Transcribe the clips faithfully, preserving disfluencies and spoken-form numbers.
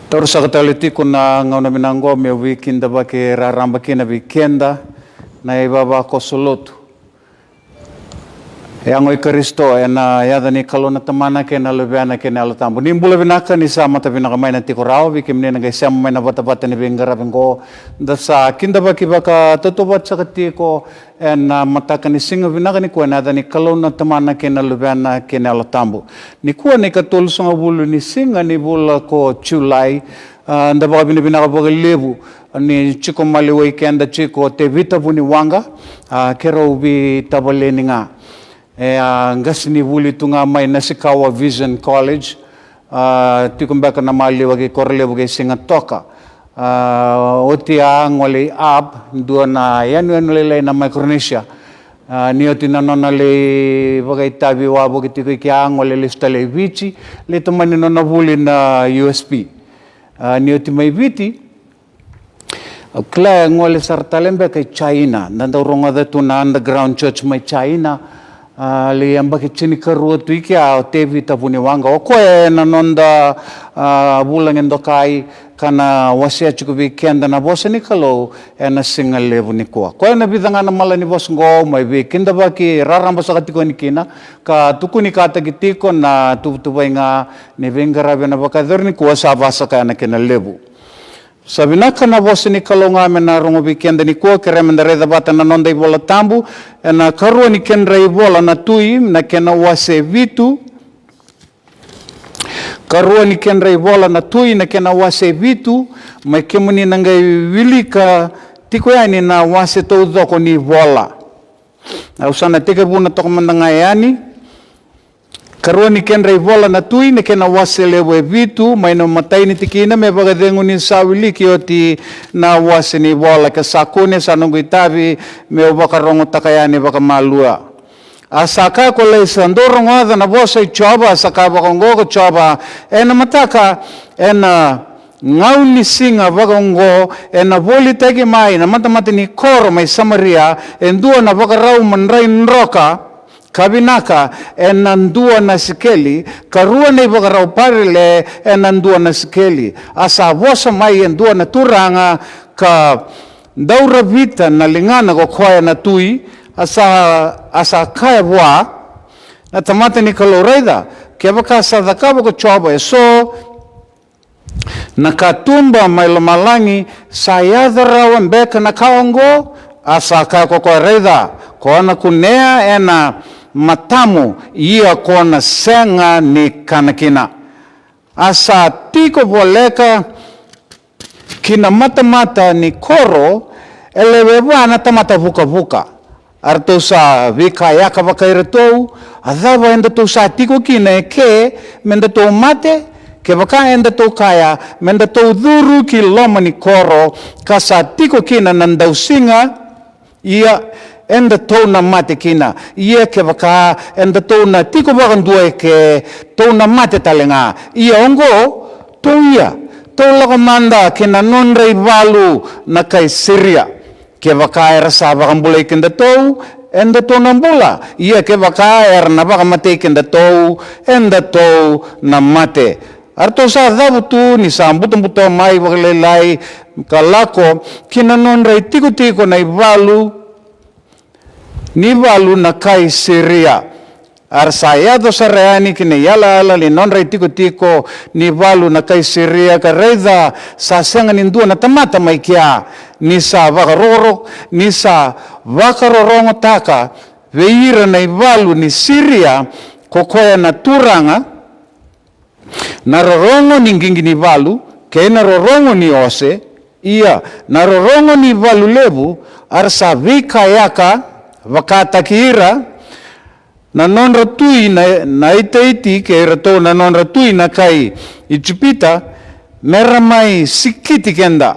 Taura saka tale tiko na gauna vinaka oqo meu veikidavaki raraba kina vei keda na ivavakoso lotu. E yago i Karisito, ena yaca ni Kalou na Tamana kei na Luvena kei na Yalo Tabu. Ni bula vinaka, ni sa mata vinaka mai na tiko rawa vei kemuni na qai sema mai na vatavata ni veiqaravi oqo. Da sa kidavaki vakatautauvata saka tiko ena mataka ni siga vinaka nikua ena yaca ni Kalou na Tamana kei na Luvena kei na Yalo Tabu. Nikua na ikatolusagavulu ni siga ni vula ko Julai. A, da vakavinavinaka vakalevu ni tiko maliwai keda tiko o Tevita Vuniwaqa, a, keirau veitavaleni ga. E a qasenivuli tu ga mai Nasikawa Vision College, a, tiko beka na maliwa kei Korolevu kei Sigatoka. A, oti a gole i App, dua na yanuyanu lailai na Micronesia. A, ni oti na nona lai vakaitavi wavoki tiko i kea, a gole lesu tale i Viti, lai tomani nona vuli na U S P. A, ni oti mai Viti, au kila e gole sara tale beka i China, da dau rogoca tu na underground church mai China. A, lai yabaki tinikarua tu i kea o Tevita Vuniwaqa, o koya ena noda, a, vulagi dokai ka na wasea tiko vei keda na vosa ni Kalou ena siga levu nikua. Koya na vica ga na malanivosa oqo, mai veikidavaki raraba saka tiko yani kina, ka tukunikataki tiko na tuvatuva ga ni veiqaravi ena vakayacori nikua, sa vasaka na kena levu. Sa vinaka na vosa ni Kalou ga me na rogo vei keda nikua. Kerea me da raica vata na noda iVola Tabu ena Karua ni Kedra iVola na Tui, na kena wase vitu. Karua ni Kedra iVola na Tui, na kena wase vitu. Mai kemuni na qai wilika tiko yani na wase taucoko ni vola. Au sa na tekivuna toka mada ga yani. Karua ni Kedra iVola na Tui, na kena wase levu e vitu, mai na imatai ni tikina me vakacegu ni sa wiliki oti na wase ni vola. Ke sa kune, sa noqu itavi meu vakarogotaka yani vakamalua. A sa kaya ko Laisa, dou rogoca na vosa i Jiova. A sa kaya vakaoqo ko Jiova, ena mataka, ena gauna ni siga vakaoqo, ena volitaki mai na matamata ni koro mai Samaria e dua na vakarau madrai droka ka vinaka ena dua na sikeli, ka rua na ivakarau parele ena dua na sikeli. A sa vosa mai e dua na turaga ka dau ravita na ligana ko koya na tui, a sa, a sa kaya vua na tamata ni Kalou, raica, kevaka sa cakava ko Jiova eso na katuba mai lomalagi, sa yaco rawa beka na ka oqo? A sa kaya ko koya, raica, ko na kunea ena matamu, ia ko na sega ni kana kina. A sa tiko voleka ki na matamata ni koro e lewe va na tamata vukavuka. A ratou sa veikayaka vakairatou, a cava edatou sa tiko kina e ke me datou mate? Kevaka edatou kaya me datou curu ki loma ni koro, ka sa tiko kina na dausiga, ia edatou na mate kina. Ia kevaka edatou na tiko vakadua e ke, tou na mate tale ga. Ia oqo, tou ia, tou lako mada ki na nodra ivalu na kai Siria. Kevaka era sa vakabulai kedatou, edatou na bula. Ia kevaka era na vakamatei kedatou, edatou na mate. A ratou sa cavutu ni sa butobuto mai vakalailai ka lako ki na nodra itikotiko na ivalu ni valu na kai Siria. A ra sa yaco sara yani ki na iyalayala ni nodra itikotiko ni valu na kai Siria, ka raica, sa sega ni dua na tamata mai kea, ni sa vakarokoroko, ni sa vakarorogotaka vei ira na ivalu ni Siria ko koya na turaga, na rorogo ni qiqi ni valu kei na rorogo ni ose, ia na rorogo ni valu levu. A ra sa veikayaka vakataki ira na nodra tui na, na itaiti, kei iratou na nodra tui na kai Ijipita, me ra mai sikiti keda.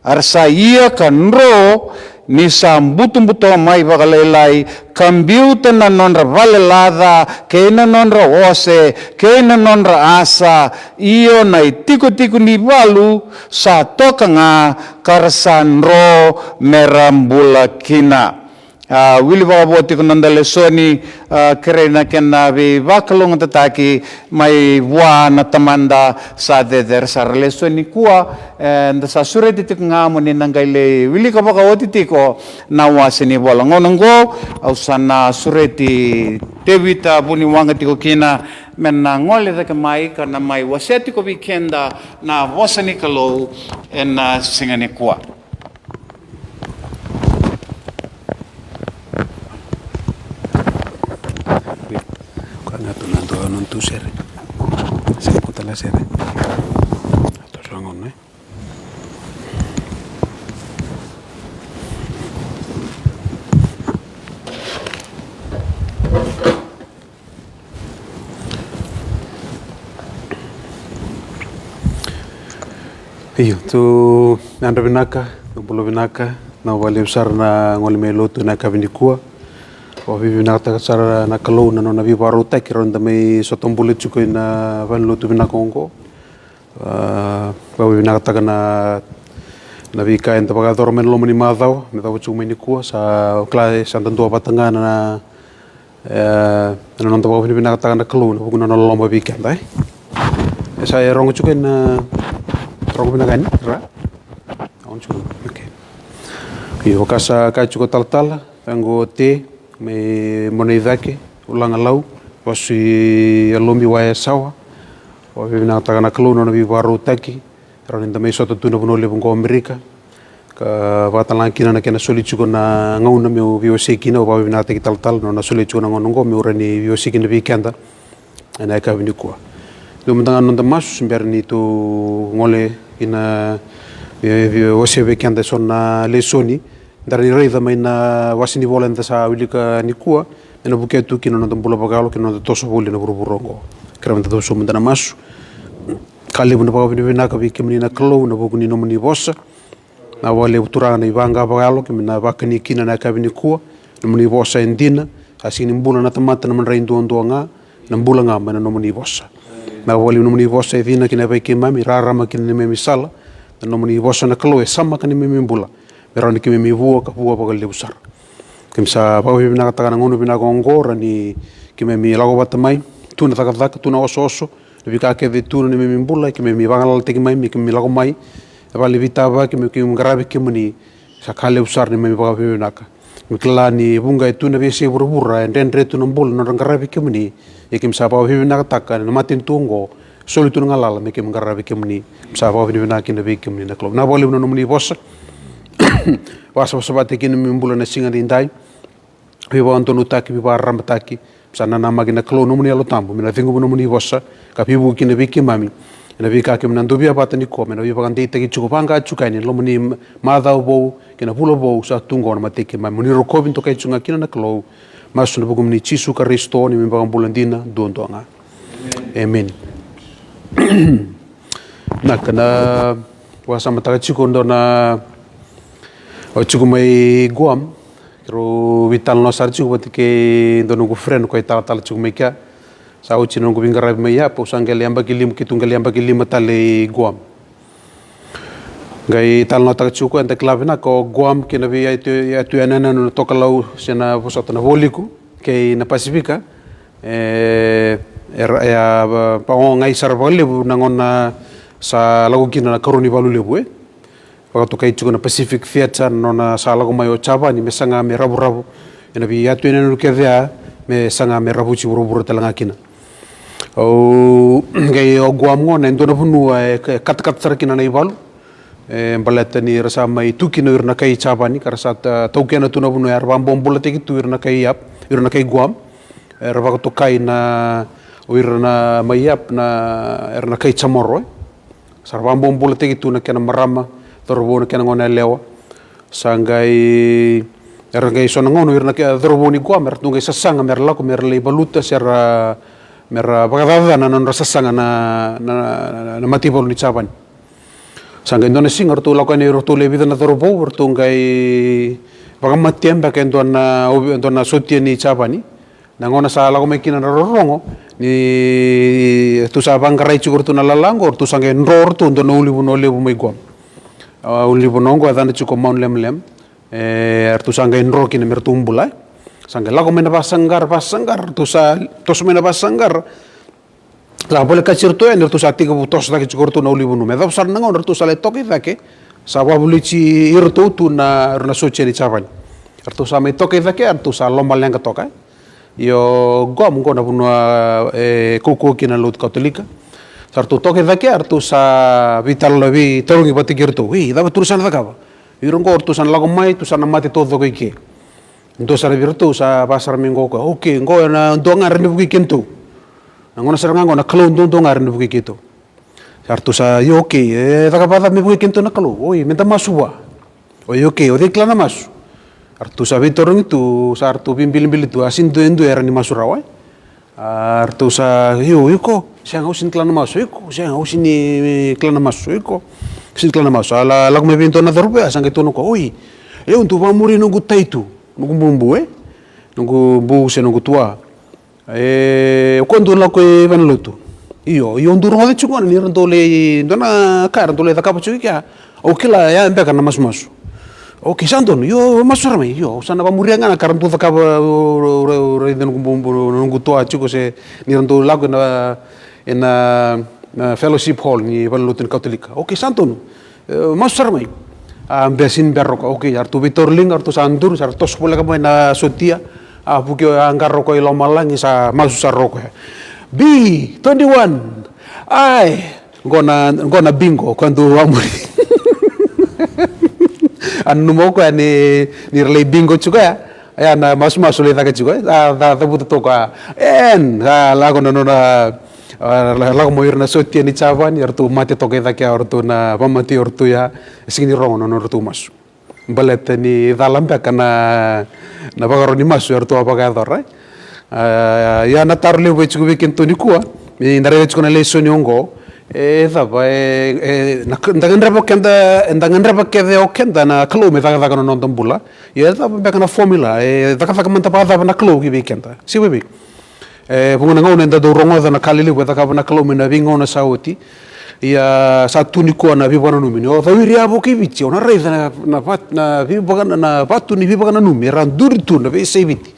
A ra sa ia ka dro ni sa butobuto mai vakalailai, ka biuta na nodra vale laca kei na nodra ose kei na nodra asa, io na itikotiko ni valu sa toka ga, ka ra sa dro me ra bula kina. A, wili vakavo tiko na noda lesoni, a, kerei na kena veivakalougatataki mai vua na Tamada sa cecere sara. Lesoni nikua, e, da sa sureti tiko ga mo ni na qai lai wilika vakaoti tiko na wase ni vola. Gauna oqo, au sa na sureti Tevita Vuniwaqa tiko kina me na gole cake mai ka na mai wasea tiko vei keda na vosa ni Kalou ena siga nikua. Koya ga tu na dua nona tu sere. Sere ko tala sere. Toso gona, e? Io, tu yadra vinaka, tu bula vinaka, na vakalevu sara na gole mai lotu ena yakavi nikua. Vakavinavinakataka sara na Kalou na nona veivakarautaki, rawa ni da mai sota bula tiko ena valenilotu vinaka oqo. A, vakavinavinakataka na, na veika eda vakayacora mai na loma ni macawa, me cava tiko mai nikua, sa kila sa da dua vata ga na, e, na noda vakavinavinakataka na Kalou, na vuku na nona loloma vei keda, e. E sa e rogo tiko ena, rogo vinaka yani, ra? Rogo tiko, okay. Io, vaka sa kaya tiko talatala, Taqo Te, mai Monai Cake, Ulaga Lau, vasu i Yalobi, Wai Yasawa. Vakavinavinakataka na Kalou na nona veivakarautaki, rawa ni da mai sota tu na vanua levu oqo o Amerika. Ka vakatalega kina na kena soli tiko na gauna meu veiwasei kina, au vakavinavinakataki talatala na nona soli tiko na gauna oqo meu rawa ni veiwasei kina vei keda ena yakavi nikua. Dua mada ga na noda masu se bera ni tou gole ina, e, e, wasea vei keda eso na lesoni da rawa ni raica mai na wase ni vola eda sa wilika nikua, ena vukea tu kina na noda bula vakayalo kei na noda toso voli ena vuravura oqo. Kerea meda toso mada na masu. Ka levu na vakavinavinaka vei kemuni na Kalou ena vuku ni nomuni vosa. Na vakalevu Turaga na ivaqa vakayalo keimami na vakani kina na yakavi nikua. Nomuni vosa e dina, sa sega ni bula na tamata na madrai duadua ga, na bula ga mai na nomuni vosa. Na vakalevu nomuni vosa e cina kina vei keimami, rarama kina neimami sala. Na nomuni vosa na Kalou e samaka neimami bula, me rawa ni keimami vua ka vua vakalevu sara. Keimami sa vakavinavinakataka na gauna vinaka oqo, rawa ni keimami lako vata mai, tu na cakacaka, tu na osooso, na veika kece tu na neimami bula, keimami vagalalataki mai me keimami lako mai. E vale ni veitavaki me keimami qaravi kemuni, sa ka levu sara neimami vakavinavinaka. Me kila ni vuqa e tu na veiyasai vuravura e dredre tu na bula na nodra qaravi kemuni. Ia keimami sa vakavinavinakataka na matanitu oqo, soli tu na galala me keimami qaravi kemuni. Keimami sa vakavinavinaka kina vei kemuni na Kalou. Na vakalevu na nomuni vosa. Vakasavasavataki kina neimami bula na siga nikua. Veivakadonutaki, veivakararamataki. Sa nanamaki na Kalou nomuni Yalo Tabu me na ceguva nomuni vosa ka veivuke kina vei keimami ena veika keimami na dovia vata nikua, me na veivakadeitaki tiko vaqo tiko yani ena loma ni macawa vou kei na vula vou sa tu oqo na matai keimami. Mo ni rokovi, dokai tiko ga kina na Kalou. Masu ena vukumuni Jisu Karisito, neimami iVakabula dina duadua ga. Emeni. Na ka na vakasamataka tiko dua na, au tiko mai Guam, keirau veitalanoa sara tiko vata kei dua noqu friend ko e talatala tiko mai kea. Sa oti na noqu veiqaravi mai Yap, au sa qai lai yabaki lima, keitou qai lai yabaki lima tale i Guam. Qai talanoataka tiko o koya, eda kila vinaka o Guam kei na veiyatu, yatu yanuyanu na Tokalau se na vosota na Vualiku kei na Pasifika. E, e, e a, va, va, o gai sara vakalevu na gauna sa lako kina na karua ni valu levu, e. Vakatokai tiko na Pacific Theatre, na nona sa lako mai o Japani me saga me ravuravu ena veiyatu yanuyanu kece ya, me saga me ravuti vuravura tale ga kina. Au qai o Guam gona e dua na vanua e ka-, katakata sara kina na ivalu. E baleta ni ra sa mai tu kina o ira na kai Japani, ka ra sa ta-, taukena tu na vanua ya, ra vakabobulataki tu o ira na kai Yap, o ira na kai Guam. Era vakatokai na, o ira na mai Yap na, era na kai Chamorro, e. Sa ra vakabobulataki tu na kena marama, cauravou, na kena gone yalewa. Sa qai, era qai so na gauna o ira na ke-, cauravou ni Guam, eratou qai sasaga me ra lako me ra lai valuta se ra, me ra vakacacana na nodra sasaga na, na, na, na mataivalu ni Japani. Sa qai dua na siga ratou lako yani, ratou le vica na cauravou, ratou qai vakamatea beka e dua na, e dua na sotia ni Japani. Na gauna sa lako mai kina na rorogo, ni ratou sa vaqarai tiko ratou na lala oqo, ratou sa qai dro ratou dua na ulunivanua levu mai Guam. A, ulunivanua oqo e yacana tiko Mount Lemlem. E ratou sa qai dro kina me ratou bula, e. Sa qai lako mai na vasaqara, vasaqara, ratou sa toso mai na vasaqara. Sa volekati iratou yani, ratou sa tekivu toso cake tiko o ratou na ulunivanua. Me cava sara na gauna ratou sa lai toka i cake, sa vakavulici iratou tu na, na sotia ni Japani. Ratou sa mai toka i cake, ratou sa lomaleqa toka, e. Io, Guam qo na vanua e kaukauwa kina na lotu Katolika. Sa ratou toka i cake, ratou sa veitalanoa, veitarogi vata kei iratou. Ei, cava tu ra sa na cakava? Ira qo ratou sa na lako mai, ratou sa na mate taucoko i ke. Dua sara vei iratou sa vakasara mai qo o koya. Okei, qo na dua ga e rawa ni vukei kedatou. Na gauna sara ga qo na Kalou duadua ga e rawa ni vukei kedatou. Sa ratou sa, io, okei, e caka vakacava me vukei kedatou na Kalou? Oi, meda masu vua. Oi, okei, o cei kila na masu? Ratou sa veitarogi tu, sa ratou veibilibili tu, a sega ni dua e dua e rawa ni masu rawa, e. A ratou sa, io, iko, sega, au sega ni kila na masu, iko, sega, au sega ni kila na masu, iko, sega ni kila na masu. A la, lako mai vei dua na cauravou, a sa qai tukuna o koya, oi, au dau vakamuri noqu tai tu, noqu bubu, e, noqu bu se noqu tua. E, o koya dau lako i valenilotu. Io, io, dau rogoca tiko gona ni ra dau lai, dua na ka era dau lai cakava tiko i kea. Au kila ya beka na masumasu. Okei, sa donu, io, masu sara mai. Io, au sa na vamuria ga na ka ra dau cakava, au, au, au, au raica noqu bubu, noqu tua tiko se ni ra dau lako ena, ena, na fellowship hall ni valenilotu ni Katolika. Okei, sa donu. E, masu sara mai. A, bea sega ni bera o koya. Okei, a ratou veitauriliga, a ratou sa duri, sa ra toso voleka mai na sotia. A vuki, a qara o koya i lomalagi, sa masu sara o koya. B twenty-one. Ai, qo na, qo na bingo, koya dau vakamuri. A nanuma o koya ni, ni ra lai bingo tiko ya. Ya na masumasu lai caka tiko, e. A, ca, cavuta toka ya. En, a, lako na nona, a, la, lako mai o ira na sotia ni Japani, eratou mate toka i cake ya, o ratou na vakamatei o ratou ya. E sega ni rogo na nodratou masu. Baleta ni cala beka na, na vakarau ni masu eratou a vakayacora, e. A, ia na taro levu e tiko vei kedatou nikua, ni da raica tiko na lesoni oqo, e cava, e, e, na, da gadreva keda, da gadreva kece o keda na Kalou me cakacaka na noda bula. Ia e cava beka na formula, e cakacaka mada vakacava na Kalou ki vei keda? Se vei, vei. E, vuqa na gauna eda dau rogoca na ka lelevu e cakava na Kalou mai na veigauna sa oti. Ia sa tu nikua na veivakananumi. Ni o cau iri yavo ki Viti, o na raica na, na va-, na veivaka-, na vatu ni veivakananumi era duri tu na veiyasai Viti.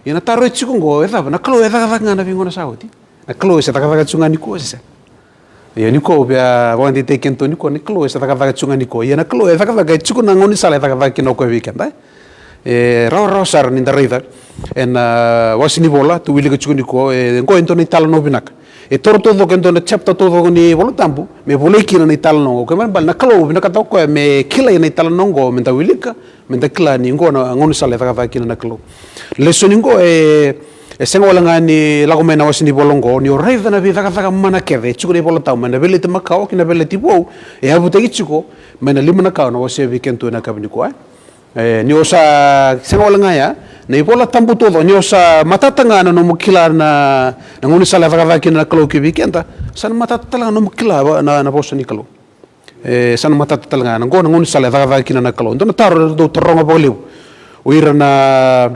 Ia na taro e tiko oqo, e cava, na Kalou e cakacaka ga na veigauna sa oti? Na Kalou e se cakacaka tiko ga nikua se sega? Ia nikua au via vakadeitaki kedatou nikua, na Kalou e se cakacaka tiko ga nikua. Ia na Kalou e cakacaka, e tiko na gaunisala e cakacaka kina o koya vei keda, e. E rawarawa sara ni da raica ena, a, wase ni vola tou wilika tiko nikua, e, oqo e dua na italanoa vinaka. E toro taucoko e dua na chapter taucoko ni Vola Tabu me volai kina na italanoa oqo. Kena ibalebale na Kalou vinakata o koya me kilai na italanoa oqo, me da wilika, me da kila ni oqo na gaunisala e cakacaka kina na Kalou. Lesoni oqo e, e sega wale ga ni lako mai na wase ni vola oqo, ni o raica na veicakacaka mana kece e tiko ena iVola Tabu, mai na veiyalayalati makawa ki na veiyalayalati vou, e yavutaki tiko mai na lima na ka au na wasea vei kedatou ena yakavi nikua, e. E, ni o sa, sega wale ga ya, na iVola Tabu taucoko, ni o sa matata ga na nomu kila na, na gaunisala e cakacaka kina na Kalou ki vei keda, sa na matata tale ga na nomu kila na, na vosa ni Kalou. E, sa na matata tale ga na, oqo na gaunisala e cakacaka kina na Kalou. Dua na taro era dau taroga vakalevu o ira na,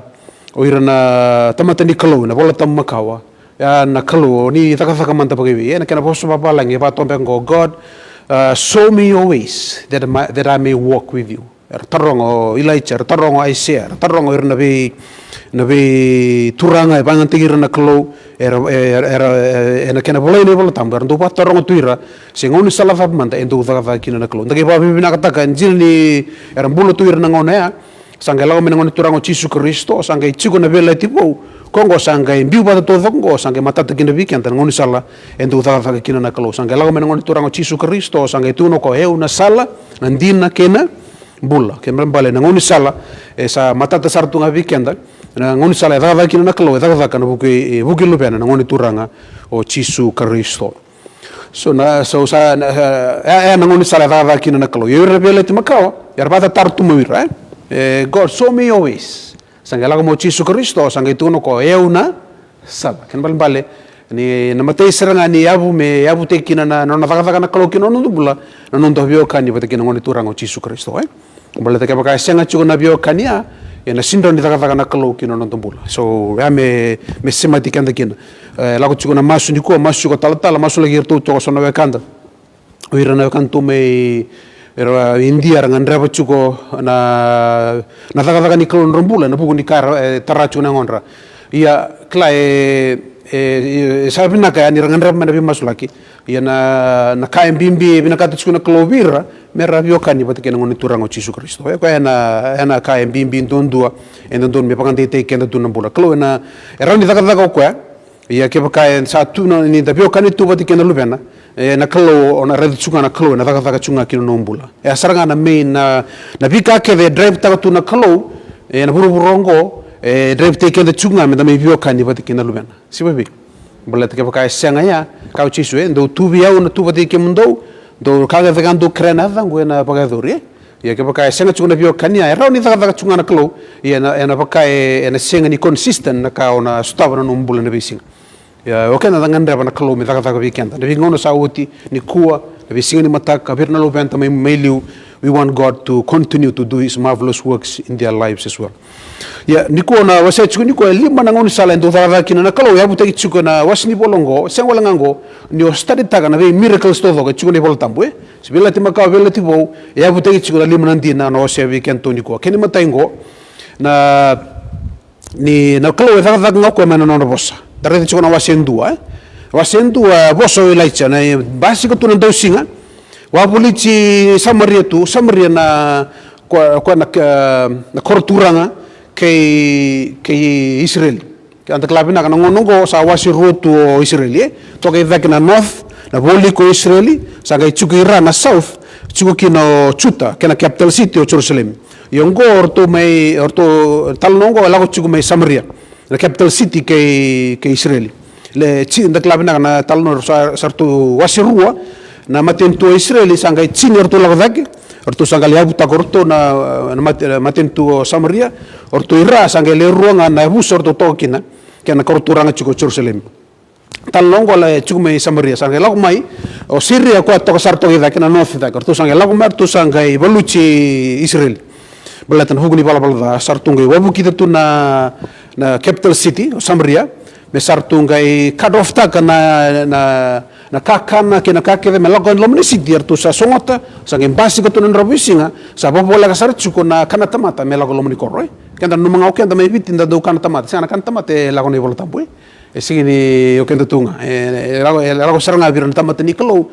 o ira na tamata ni Kalou ena Vola Tabu makawa. Ya na Kalou, o ni cakacaka mada vakaivei? Ena kena vosa vavalagi e vakatoka beka oqo, God, a, show me your ways that my, that I may walk with you. Era taroga o Ilaija, era taroga o Aisea, era taroga o ira na vei, na veituraga e vakayagataki ira na Kalou, era, e, era, e, ena kena volai na iVola Tabu, era dau vakataroga tu ira se gaunisala cava mada e dau cakacaka kina na Kalou. Da qai vakavinavinakataka, e dina ni era bula tu ira na gauna ya, sa qai lako mai na Gone Turaga o Jisu Karisito, sa qai tiko na veiyalayalati vou. Ko oqo sa qai biu vata taucoko oqo, sa qai matata kina vei keda na gaunisala e dau cakacaka kina na Kalou. Sa qai lako mai na Gone Turaga o Jisu Karisito, sa qai tukuna o koya, o au na sala, na dina kei na bula. Kena ibalebale na gaunisala e sa matata sara tu ga vei keda, na gaunisala e cakacaka kina na Kalou, e cakacaka ena vuku i, e vuku i Luvena, na Gone Turaga o Jisu Karisito. So na, so sa na, e, e na gaunisala e cakacaka kina na Kalou. Ia o ira na veiyalayalati makawa era vakatataro tu mai o ira, e? E, God, show me your ways. Sa qai lako mai o Jisu Karisito, sa qai tukuna o koya, o au na sala. Kena ibalebale ni na imatai sara ga ni yavu me yavutaki kina na, na nona cakacaka na Kalou ki na noda bula, na noda veiwekani vata kei na Gone Turaga o Jisu Karisito, e? Baleta kevaka e sega tiko na veiwekani ya, ena sega ni cakacaka na Kalou ki na noda bula. So ya me, me semati keda kina. E, lako tiko na masu nikua, masu tiko talatala, masulaki iratou toka so na wekada. O ira na wekadatou mai, Era, Idia era gadreva tiko na, na cakacaka ni Kalou na nodra bula, ena vuku ni ka era, e, tara tiko na yagodra. Ia, kila, e, e, e, sa vinaka ya ni ra gadreva mai na veimasulaki. Ia na, na ka e bibi e vinakata tiko na Kalou vei ira, me ra veiwekani vata kei na Gone Turaga o Jisu Karisito. E koya ena, ena ka e bibi duadua e dodonu me vakadeitaki keda tu na bula. Kalou ena, e rawa ni cakacaka o koya. Ia kevaka e sa tu na, ni da veiwekani tu vata kei na Luvena, e, na Kalou, o na raica tiko ga na Kalou ena cakacaka tiko ga ki na nomu bula. E a sara ga na main, na, na veika kece e drive-taka tu na Kalou, e, na vuravura oqo, e drive-taki keda tiko ga me da mai veiwekani vata kei na Luvena. Se vei? Baleta kevaka e sega ya, kaya o Jisu, e, dou tu vei au, na tu vata kei kemudou, dou ka kece ga dou kerea ena yacaqu ena vakayacori, e. Ia kevaka e sega tiko na veiwekani ya, e rawa ni cakacaka tiko ga na Kalou, ia ena, ena vaka e, ena sega ni consistent na ka o na sotava na nomu bula ena veisiga. Ia, o keda da gadreva na Kalou me cakacaka vei keda. Na veigauna sa oti, nikua, na veisiga ni mataka, vei ira na luveda mai, mai liu, we want God to continue to do his marvelous works in their lives as well. Ia, nikua na wase tiko nikua, e lima na gaunisala e dau cakacaka kina na Kalou, e yavutaki tiko na wase ni vola oqo, sega wale ga oqo, ni o study-taka na vei miracles taucoko e tiko na iVola Tabu, e. Se Veiyalayalati Makawa, Veiyalayalati Vou, e yavutaki tiko na lima na dina, na wase vei kedatou nikua. Kena imatai oqo, na, ni na Kalou e cakacaka ga o koya mai na nona vosa. Da raica tiko na wase dua, e. Wase dua, vosa o Ilaija, na basika tu na dausiga, wavoliti Samaria tu, Samaria na, koya, koya na, na koro turaga kei, kei Isireli. Ke da kila vinaka na gauna oqo sa wase rua tu o Isireli, e. Toka i cake na north, na vualiku o Isireli, sa qai tiko i ra na south, tiko kina o Juta, kei na capital city o Jerusalemi. Ia oqo o ratou mai, o ratou, talanoa oqo e lako tiko mai Samaria, na capital city kei, kei Isireli. Le, ti, da kila vinaka na talanoa sa, sa ratou wase rua, na matanitu o Isireli, sa qai tini o ratou lako cake, o ratou sa qai yavutaka o ratou na, na mate-, matanitu o Samaria, o ratou i ra, sa qai le rua ga na yavusa o ratou toka kina, kei na koro turaga tiko o Jerusalemi. Talanoa oqo e tiko mai Samaria, sa qai lako mai, o Siria koya toka sara toka i cake, na north i cake, o ratou sa qai lako mai, o ratou sa qai valuti Isireli. Baleta na vuku ni valavala ca, sa ratou qai wavokita tu na, na capital city, o Samaria, me sa ratou qai cut off-taka na, na, na kakana kei na ka kece me lako e loma ni city, eratou sa sogota, sa qai basika tu na dravuisiga, sa vavoleka sara tiko na kana tamata me lako e loma ni koro, e. Keda nanuma ga o keda mai Viti da dau kana tamata, sega na kana tamata e lako na iVola Tabu, e. E sega ni o keda tu ga, e, e lako, e lako sara ga vei ira na tamata ni Kalou,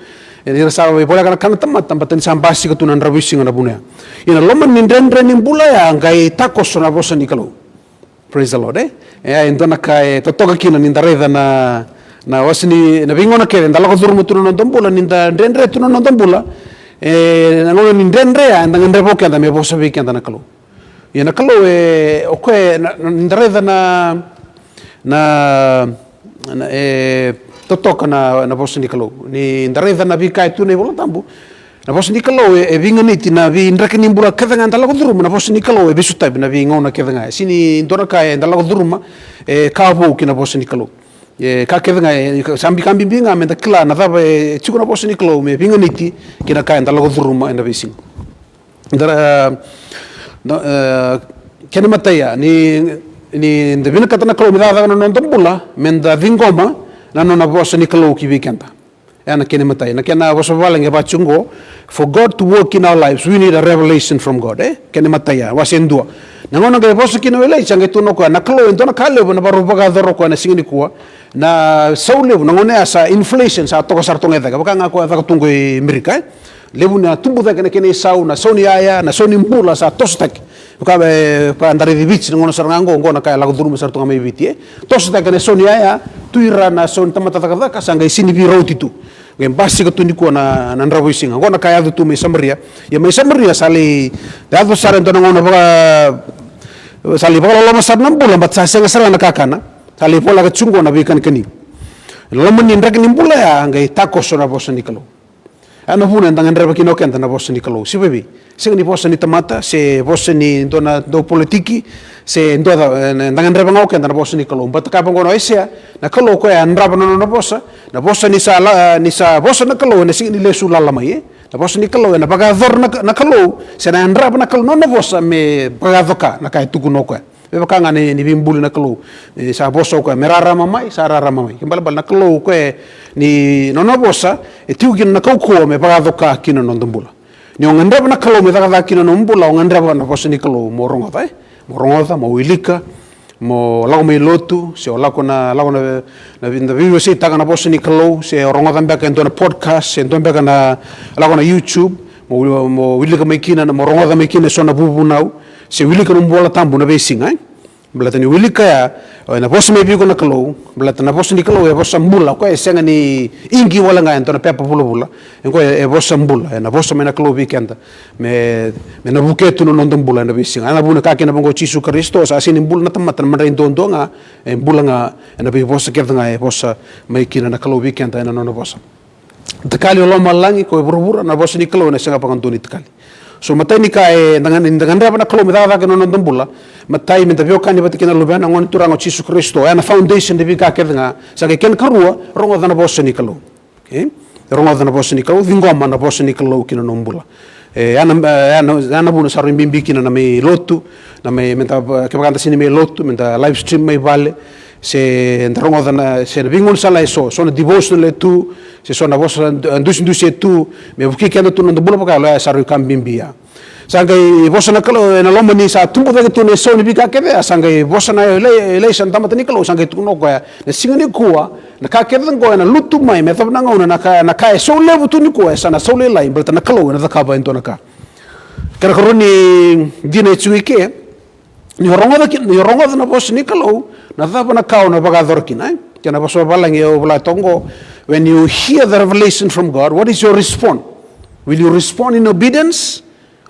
e, ni ra sa veivoleka na kana tamata, baleta ni sa basika tu na dravuisiga na vuna ya. Ia na loma ni dredre ni bula ya, qai takoso na vosa ni Kalou. Praise the Lord, e? E, e dua na ka e totoka kina ni da raica na, na wase ni, na veigauna kece da lako curuma tu na noda bula, ni da dredre tu na noda bula, e, na gauna ni dredre ya, eda gadreva o keda me vosa vei keda na Kalou. Ia na Kalou e, o koya e, na, na, ni da raica na, na, na, e, totoka na, na vosa ni Kalou. Ni da raica na veika e tu na iVola Tabu, na vosa ni Kalou e, e veiganiti na veidraki ni bula kece ga da lako curuma, na vosa ni Kalou e veisotavi na veigauna kece ga. E sega ni dua na ka eda lako curuma e ka vou kei na vosa ni Kalou. E ka kece ga, e, sa bi-, ka bibi ga me da kila na cava e tiko na vosa ni Kalou me veiganiti kei na ka eda lako curuma ena veisiga. Da, e, da, e, kena imatai ya, ni, ni da vinakata na Kalou me cakacaka na noda bula, me da ciqoma na nona vosa ni Kalou ki vei keda. E na kena imatai, na kena vosa vavalagi e vaka tiko oqo, for God to work in our lives, we need a revelation from God, e? Kena imatai ya, wase dua. Na gauna qai vosa kina o Ilaija, qai tukuna o koya, na Kalou e dua na ka levu ena vakarau vakayacora o koya na siga nikua, na sau levu, na gauna ya sa inflation, sa toka sara toka ga i cake, vaka ga koya caka tu oqo i Merika, e? Levu na tubu cake na kena isau, na sau ni yaya, na sau ni bula sa tosotaki. Vaka, e, vaka da raici Viti, na gauna sara ga oqo, oqo na ka e lako curuma sara tu ga mai Viti, e. Tosotaki na sau ni yaya, tu i ra na sau ni tamata cakacaka, sa qai sega ni veirauti tu. Qai basika tu nikua na, na dravuisiga. Oqo na ka e yaco tu mai Samaria. Ia mai Samaria, sa lai yaco sara e dua na gauna vaka, sa lai vakaloloma sara na bula, but sa sega sara na kakana. Sa lai voleka tiko oqo na veikanikani. Loma ni draki ni bula ya, qai takoso na vosa ni Kalou. E na vuna eda gadreva kina o keda na vosa ni Kalou. Se vei? Sega ni vosa ni tamata, se vosa ni dua na daupolitiki, se dua ca, e, eda gadreva ga o keda na vosa ni Kalou. Baleta kaya vaqo na Aisea, na Kalou o koya e yadrava na nona vosa, na vosa ni sa la, ni sa vosa na Kalou, e na sega ni lesu lala mai, e. Na vosa ni Kalou, e na vakayacora na, na Kalou, se na yadrava na Kalou na nona vosa, me vakayaco ka, na ka e tukuna o koya. Me vaka ga ni, ni veibuli na Kalou, e, sa vosa o koya me rarama mai, sa rarama mai. Kena ibalebale na Kalou o koya, e, ni nona vosa e tiko kina na kaukauwa me vakayaco ka kina na noda bula. Ni o gadreva na Kalou me cakacaka kina na nomu bula, o gadreva na vosa ni Kalou mo rogoca, e? Mo rogoca, mo wilika, mo lako mai lotu, se o lako na, lako na, na, na veiwaseitaka na vosa ni Kalou, se o rogoca beka e dua na podcast, se dua beka na, lako na YouTube, mo, mo wilika mai kina, mo rogoca mai kina e so na vuvunau, se wilika na nomu iVola Tabu na veisiga, e? Baleta ni wilika ya, o, ena vosa mai vei iko na Kalou, baleta na vosa ni Kalou e vosa bula, o koya e sega ni igi wale ga e dua na pepa vulavula, e koya e vosa bula, ena vosa mai na Kalou vei keda, me, me na vukea tu na noda bula ena veisiga. A na vuna ka kena vaqo o Jisu Karisito, sa sega ni bula na tamata na madrai duadua ga, e bula ga ena veivosa kece ga e vosa mai kina na Kalou vei keda ena nona vosa. Takali o lomalagi kei vuravura, na vosa ni Kalou ena sega vakadua ni takali. So matai ni ka e, da ga-, ni da gadreva na Kalou me cakacaka ena noda bula, matai me da veiwekani vata kei na Luvena, na Gone Turaga o Jisu Karisito, oya na foundation ni veika kece ga. Sa qai kena karua, rogoca na vosa ni Kalou. Okay? Rogoca na vosa ni Kalou, ciqoma na vosa ni Kalou kina nomu bula. E, ya na, ya na, ya na vuna sa rui bibi kina na mai lotu, na mai, me da, kevaka da sega ni mai lotu, me da live stream mai vale, se da rogoca na, se na veigaunisala e so, so na devotional e tu, se so na vosa du-, dusidusi e tu, me vukei keda tu na noda bula vakayalo, ya sa rui ka bibi ya. Sa qai vosa na Kalou, ena loma ni sa tubu cake tu na isau ni veika kece, a sa qai vosa na Ilai-, Ilaisa na tamata ni Kalou, sa qai tukuna o koya, na siga nikua, na ka kece qo ena lutu mai, me yacova na gauna, na ka, na ka e sau levu tu nikua, e sa na sau lailai, baleta na Kalou ena cakava e dua na ka. Kena karua ni dina e tiko i ke, ni o rogoca ki-, ni o rogoca na vosa ni Kalou, na cava na ka o na vakayacora kina, e? Kena vosa vavalagi au vola toka qo, when you hear the revelation from God, what is your response? Will you respond in obedience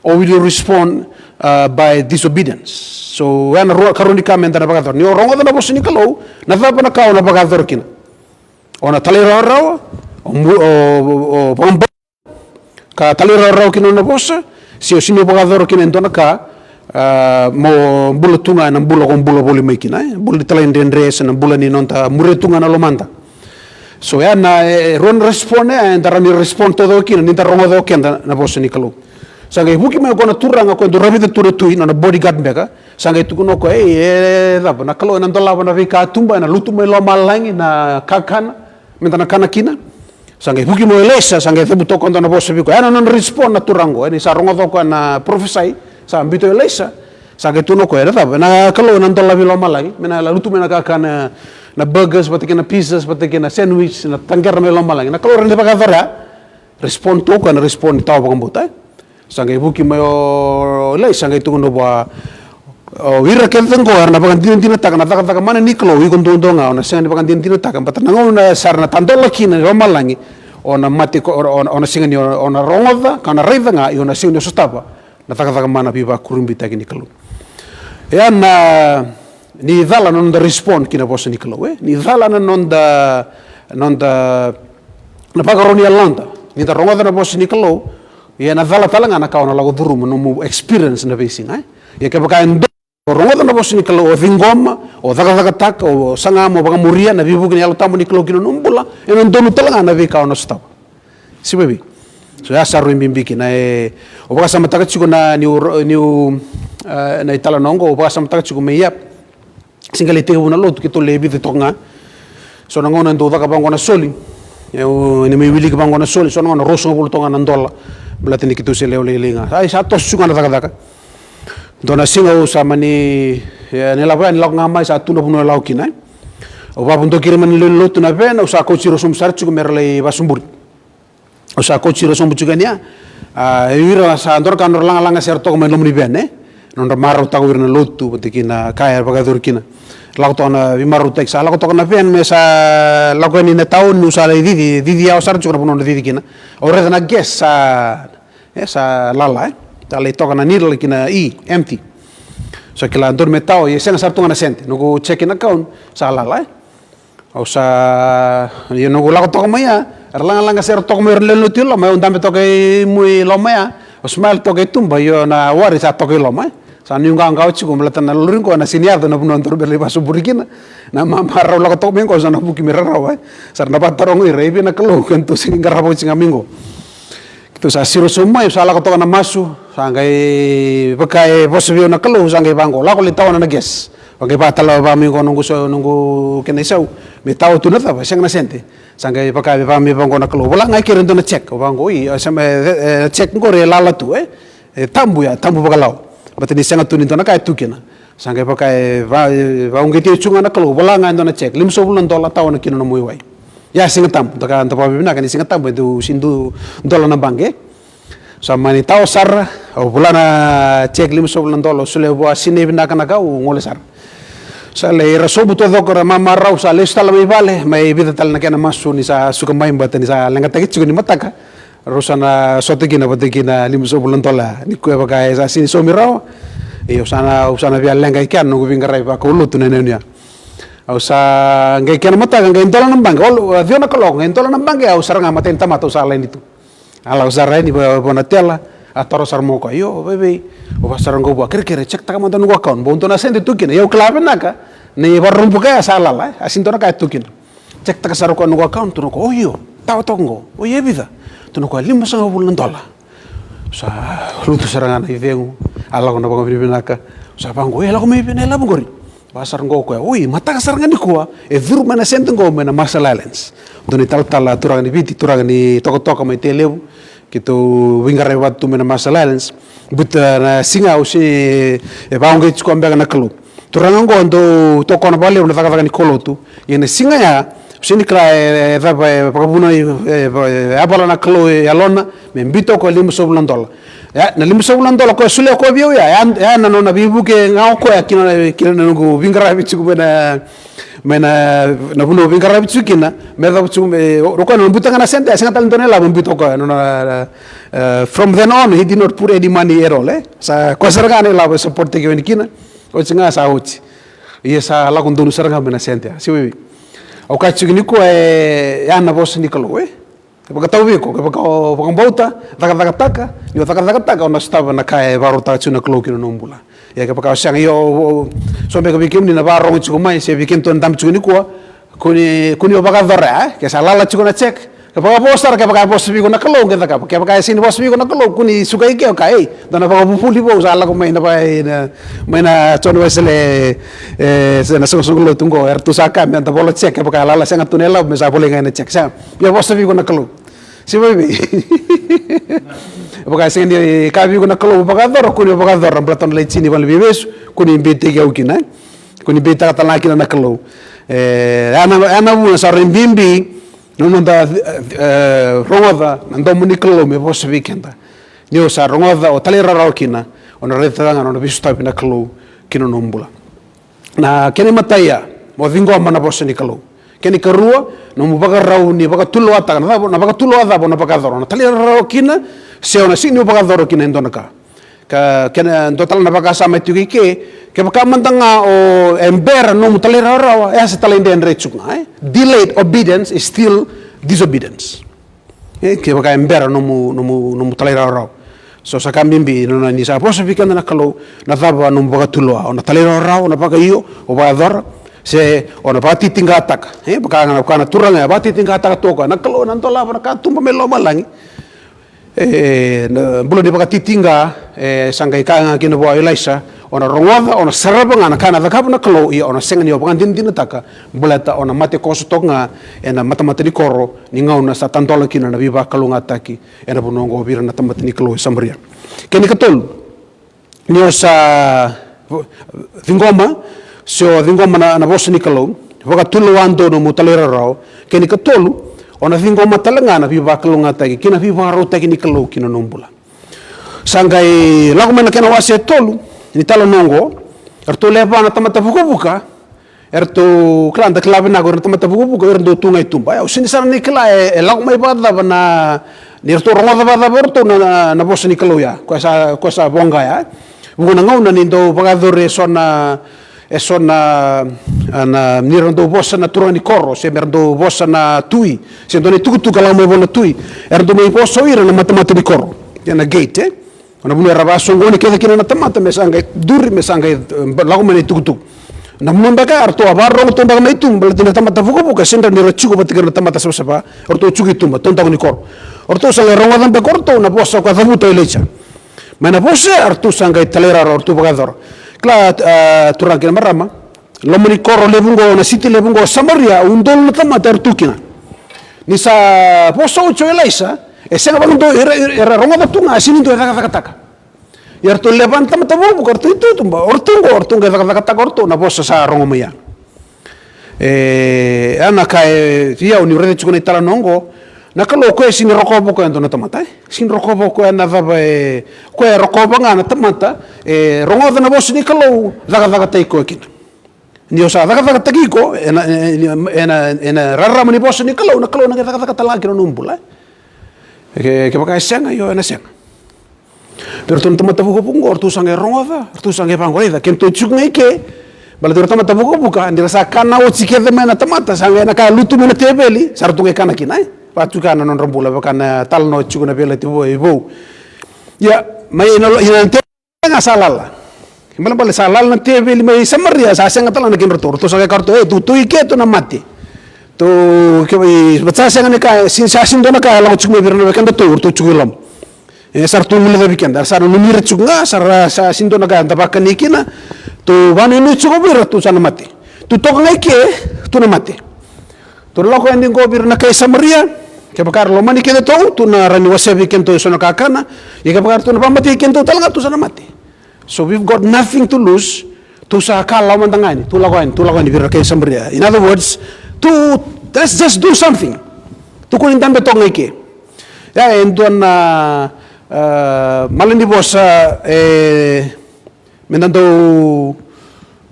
or will you respond, uh, by disobedience? So, ya na rua, karua ni ka me da na vakayacora. Ni o rogoca na vosa ni Kalou, na cava na ka o na vakayacora kina? O na talairawarawa, o mu-, o, o, o vakabau-, ka talairawarawa kina na nona vosa, se o sega ni vakayacora kina e dua na ka, a, mo bula tu ga ena bula ko bula voli mai kina, e? Bula ni talaidredre, se na bula ni noda muria tu ga na lomada. So, ya na, e, e, rua na respond, e, eda rawa ni respond taucoko kina, ni da rogoca o keda na vosa ni Kalou. Sa qai vuki mai o koya na turaga, o koya dau ravita tu na tui, na nona bodyguard beka, sa qai tukuna o koya, ei, e, e, cava, na Kalou ena dolava na veikatuba, ena lutu mai lomalagi, na kakana, me da na kana kina. Sa qai vuki mai o Ilaisa, sa qai cavuta o koya e dua na vosa vei koya. Ya na nona respond na turaga qo, e, ni sa rogoca o koya na parofisai, sa biuta o Ilaisa. Sa qai tukuna o koya, na cava, na Kalou ena dolavi lomalagi, me na lutu mai na kakana, na burgers, vata kei na pizzas, vata kei na sandwich, na taqera mai lomalagi. Na Kalou rawa ni vakayacora ya? Respond tu o koya na respond ni tawa vakabauta, e? Sa qai vuki mai o Ilaisa, sa qai tukuna vua, o ira kece qo era na vakadinadinataka na cakacaka mana ni Kalou, iko duadua ga o na sega ni vakadinadinataka, baleta na gauna sara na tadola kina ni lomalagi, o na mate ko, o, o, o na sega ni, o, o na rogoca, ka na raica ga, ia o na sega ni sotava na cakacaka mana veivakurabitaki ni Kalou. Ya na, ni cala na noda respond ki na vosa ni Kalou, e? Ni cala na noda, noda, na vakarau ni yaloda. Ni da rogoca na vosa ni Kalou, ia na cala tale ga na ka o na lako curuma, nomu experience na veisiga, e? Ia kevaka e dua o rogoca na vosa ni Kalou, o ciqoma, o cakacakataka, o saga mo vakamuria na veivuke ni Yalo Tabu ni Kalou ki na nomu bula, ena donu tale ga na veika o na sotava. Sivavi. So ya sa rui bibi kina, e, o vakasamataka tiko na niu, niu, e, na italanoa qo, o vakasamataka tiko mai ya. Siga lai tekivu na lotu keitou lai vica toka ga. So na gauna e dau caka vaqo na soli. E, o, ni mai wiliki vaqo na soli, so na gauna ruasagavulu toka ga na dola. Baleta ni keitou se lewe lailai ga. Ai, sa toso tiko ga na cakacaka. Dua na siga au sa mani, e, ni lako ya, ni lako ga mai sa tu na vanua e lako kina, e. Au vakavodoki ira mai na lewe ni lotu na van, au sa kauti ira sobu sara tiko me ra lai Vasuburi. Au sa kauti ira sobu tiko yani ya. A, o ira sa dua na ka nodra lagalaga se ra toka mai loma ni van, e? Nodra marautaka o ira na lotu, vata kei na ka era vakayacori kina. Lako toka na veimarautaki, sa lako toka na van me sa lako yani na taoni, au sa lai cici, cici yawa sara tiko na vanua na cici kina. Au raica na gas sa, e, sa lala, e? Sa lai toka na needle ki na E, empty. Sa kila donu me tao, ia sega sara tu ga na sede. Noqu check na account, sa lala, e? Au sa, ia noqu lako toka mai ya, era lagalaga se ra toka mai o ira na lewe ni lotu i loma, au dabe toka i mua i loma ya, au smile toka i tuba, io na worry sa toka i loma, e. Sa niu qawaqawa tiko, baleta na lori qo ena sega ni yaco na vanua daru bera lai Vasuburi kina. Na mamarau lako toka mai qo sa na vuki me rarawa, e. Sa ra na vakataroga o ira, e vei na Kalou, keitou sega ni qarava oti ga mai qo. Keitou sa siro sobu mai, sa lako toka na masu, sa qai vaka e vosa vei au na Kalou, sa qai vaqo, lako lai tawana na gas. Au qai vakatala vaka mai qo noqu so, noqu kena isau. Me tawa tu na cava, sega na sede. Sa qai vaka me vaka me vaka qo na Kalou. Vola ga i keri e dua na check. Au vaka qo, oi, e, sa me, e, e, check qori e lala tu, e. E tabu ya, tabu vakalawa. Baleta ni sega tu ni dua na ka e tu kina. Sa qai vaka e va, e, vauqeti au tu ga na Kalou. Vola ga e dua na check. Limasagavulu na dola tawa na kina nomu iwai. Ia Siga Tabu, da ka da vakavinavinaka ni Siga Tabu, e dau si du dola na baqe. Sa mani tawa sara, au vola na check limasagavulu na dola, au solia vua, sinai vinaka na ka, au gole sara. Sa lai ra sobu taucoko, ra mamarau, sa lesu tale mai vale, mai vica tale na kena masu ni sa suka mai, baleta ni sa leqataki tiko ni mataka. Rau sa na sota kina vata kei na limasagavulu na dola. Nikua e vaka e sa sini saumi rawa. Io, au sa na, au sa na via leqa i kea na noqu veiqaravi vakaulotu na yanuyanu ya. Au sa qai kena mataka, qai dola na baqe, o, ciwa na kaloko, qai dola na baqe, au sara ga matai ni tamata, au sa laini tu. A lako sara yani vua, vua na tela, a taro sara mai o koya, io, vei, vei, au vaka sara qo vua, kerekere, check taka mada noqu account, bau dua na sede tu kina, ia au kila vinaka, na ivakarau buka ya sa lala, e, a sini dua na ka e tu kina. Check taka sara o koya noqu account, tukuna o koya, o io, tawa toka qo, o io e vica? Tukuna o koya, limasagavulu na dola. Sa lutu sara ga na icegu, a lako na vakavinavinaka, sa vaqo, e lako mai vei na ilavo qori. Vaka sara qo o koya, oi, mataka sara ga nikua, e curu mai na sede qo mai na Marshall Islands. Dua na italatala, turaga ni Viti, turaga ni Tokatoka mai Tailevu, keitou veiqaravi vata tu mai na Marshall Islands. But, e, na siga au se, e vauqeti tiko beka na Kalou. Turaga qo dau tokona vakalevu na cakacaka ni kaulotu. Ia na siga ya, au sini kila e, e cava e vakavuna, e, e, e yavala na Kalou e yalona, me biuta o koya limasagavulu na dola. Ya, na limasagavulu na dola o koya solia o koya vei au ya, ya, ya na nona veivuke ga o koya kina, kina na noqu veiqaravi tiko mai na, mai na, na vanua au veiqaravi tiko kina, me cava tiko me, o, o koya na biuta ga na sede, sega tale ni dua na ilavo me biuta o koya, nona, e, from then on, he did not put any money at all, e? Sa koya sara ga na ilavo e support-taki au yani kina, oti ga sa oti. Ia sa lako donu sara ga mai na sede, se vei. Au kaya tiko nikua, e, ya na vosa ni Kalou, e? Kevaka tauvi iko, kevaka o vakabauta, cakacakataka, ni o cakacakataka, o na sotava na ka e vakarautaka tiko na Kalou ki na nomu bula. Ia kevaka o sega, io, o, o, so beka vei kemuni na vakarogo tiko mai, se vei kemudou na dabe tiko nikua, kua ni, kua ni o vakayacora, e? Ke sa lala tiko na check, kevaka vo sara, kevaka e vosa vei iko na Kalou, qai cakava. Kevaka e sega ni vosa vei iko na Kalou, kua ni suka i ke, o kaya, ei, dua na vakavuvuli vou sa lako mai na, mai na, mai na John Wesley, e, se na soqosoqo lotu qo, eratou sa kaya me da vola check, kevaka e lala sega tu na ilavo, me sa volai ga na check, sega. Ia vosa vei iko na Kalou. Se vei vei. Vaka e sega ni kaya vei iko na Kalou vakayacora, kua ni vakayacora, baleta na lai tini vale ni veivesu, kua ni beitaki au kina, e? Kua ni beitaka tale ga kina na Kalou. E, ya na, ya na vuna sa rui bibi na noda, e, rogoca na domo ni Kalou me vosa vei keda. Ni o sa rogoca, o talairawarawa kina, o na raica ga na nona veisotavi na Kalou ki na nomu bula. Na kena imatai ya, mo ciqoma na vosa ni Kalou. Kena ikarua, nomu vakarau ni vakatulewataka, na cava, na vakatulewa cava o na vakayacora, o na talairawarawa kina, se o na sega ni vakayacora kina e dua na ka. Ka, kena dua tale na vakasama e tiko i ke, kevaka mada ga o e bera nomu talairawarawa, e a sa talaidredre tiko ga, e? Delayed obedience is still disobedience. E, kevaka e bera nomu, nomu, nomu talairawarawa. So sa ka bibi, nona ni sa vosa vei keda na Kalou, na cava nomu vakatulewa, o na talairawarawa, o na vakaio, o vakayacora, se o na vakatitiqataka. E, vaka ga na, vaka na turaga, e vakatitiqataka tu o koya, na Kalou, na dolava na katuba mai lomalagi. E, na bula ni vakatitiqa, e, sa qai kaya ga kina vua o Ilaisa, o na rogoca, o na sarava ga na ka na cakava na Kalou, ia o na sega ni o vakadinadinataka, baleta o na mate koso toka ga ena matamata ni koro, ni gauna sa tadola kina na veivakalougatataki ena vanua oqo vei ira na tamata ni Kalou e Samaria. Kena ikatolu, ni o sa ciqoma, se o ciqoma na, na vosa ni Kalou, vakatulewa donu nomu talairawarawa. Kena ikatolu, o na ciqoma tale ga na veivakalougatataki kei na veivakarautaki ni Kalou ki na nomu bula. Sa qai lako mai na kena wase e tolu ni talanoa oqo, eratou lewe va na tamata vukavuka, eratou kila, da kila vinaka o ira na tamata vukavuka, o ira dau tu ga i tuba. E, au sega sara ni kila e, e lako mai vakacava na, ni ratou rogoca vakacava o ratou na, na, na vosa ni Kalou ya, koya sa, koya sa voqa ya. Vuqa na gauna ni dau vakayacori e so na, e so na, a, na, ni ra dau vosa na turaga ni koro, se me ra dau vosa na tui, se dua na itukutuku ka lako mai vua na tui, era dau mai vosa o ira na matamata ni koro. Ia na gate, e? O na vanua era vakasoqoni kece kina na tamata me sa qai duri, me sa qai, e, lako mai na itukutuku. Na vanua beka ya, eratou a vakarorogo tu beka mai tu, baleta ni na tamata vukavuka, sega ni ra tiko vata kei ira na tamata savasava, eratou tiko i tuba, taudaku ni koro. Eratou sa qai rogoca beka o ratou na vosa ka cavuta o Ilaija. Mai na vosa ya, eratou sa qai talairawarawa, eratou vakayacora. Kila, e, turaga kei na marama, loma ni koro levu oqo, na siti levu oqo o Samaria, udolu na tamata era tu kina. Ni sa vosa oti o Ilaisa, e sega vakadua, era, era, era rogoca tu ga, e sega ni dua e cakacakataka. Ia eratou levu na tamata vukavuka, eratou itutu, ba, o ratou oqo, o ratou qai cakacakataka o ratou na vosa sa rogo mai ya. E, a na ka e, ia, niu raica tiko na italanoa oqo, na Kalou o koya e sega ni rokova o koya e dua na tamata, e? Sega ni rokova o koya na cava, e, o koya e rokova ga na tamata e rogoca na vosa ni Kalou, cakacakataki koya kina. Ni o sa cakacakataki iko ena, ena, ena, ena rarama ni vosa ni Kalou, na Kalou na qai cakacaka tale ga kina nomu bula, e? Ke, kevaka e sega, io, ena sega. Vei iratou na tamata vukavuka oqo, ratou sa qai rogoca, ratou sa qai vaqo, raica, kedatou tiko ga i ke. Baleta o ira na tamata vukavuka, ni ra sa kana oti kece mai na tamata, sa qai na ka e lutu mai na teveli, sa ratou qai kana kina, e? Vaka tiko ga na nodra bula, vaka na talanoa tiko na veiyalayalati vou, e vou. Ia, mai na lo-, ina na teveli ga sa lala. Ibalebale sa lala na teveli mai Samaria, sa sega tale ga na kedratou. Ratou sa qai kaya ratou, e, tou, tou i ke tou na mate. Tou, ke, vata sa sega ni ka, sa, sa sega ni dua na ka e lako tiko mai vei ira na vei kedatou, ratou tiko i loma. E, sa ratou guilecavi keda, sa ra nanumi ira tiko ga, sa ra, sa sega ni dua na ka eda vakani kina, tou vakanuinui tiko vei ira, tou sa na mate. Tou toka ga i ke, tou na mate. Tou na lako yani qo vei ira na kai Samaria, kevaka era lomani kedatou, tou na rawa ni wasea vei kedatou eso na kakana, ia kevaka eratou na vakamatei kedatou tale ga, tou sa na mate. So we've got nothing to lose. Tou sa kalawa mada ga yani, tou lako yani, tou lako yani vei ira na kai Samaria. In other words, tou, let's just do something. Tou kua ni dabe toka ga i ke. Ia, e dua na, e, malanivosa, e, meda dau,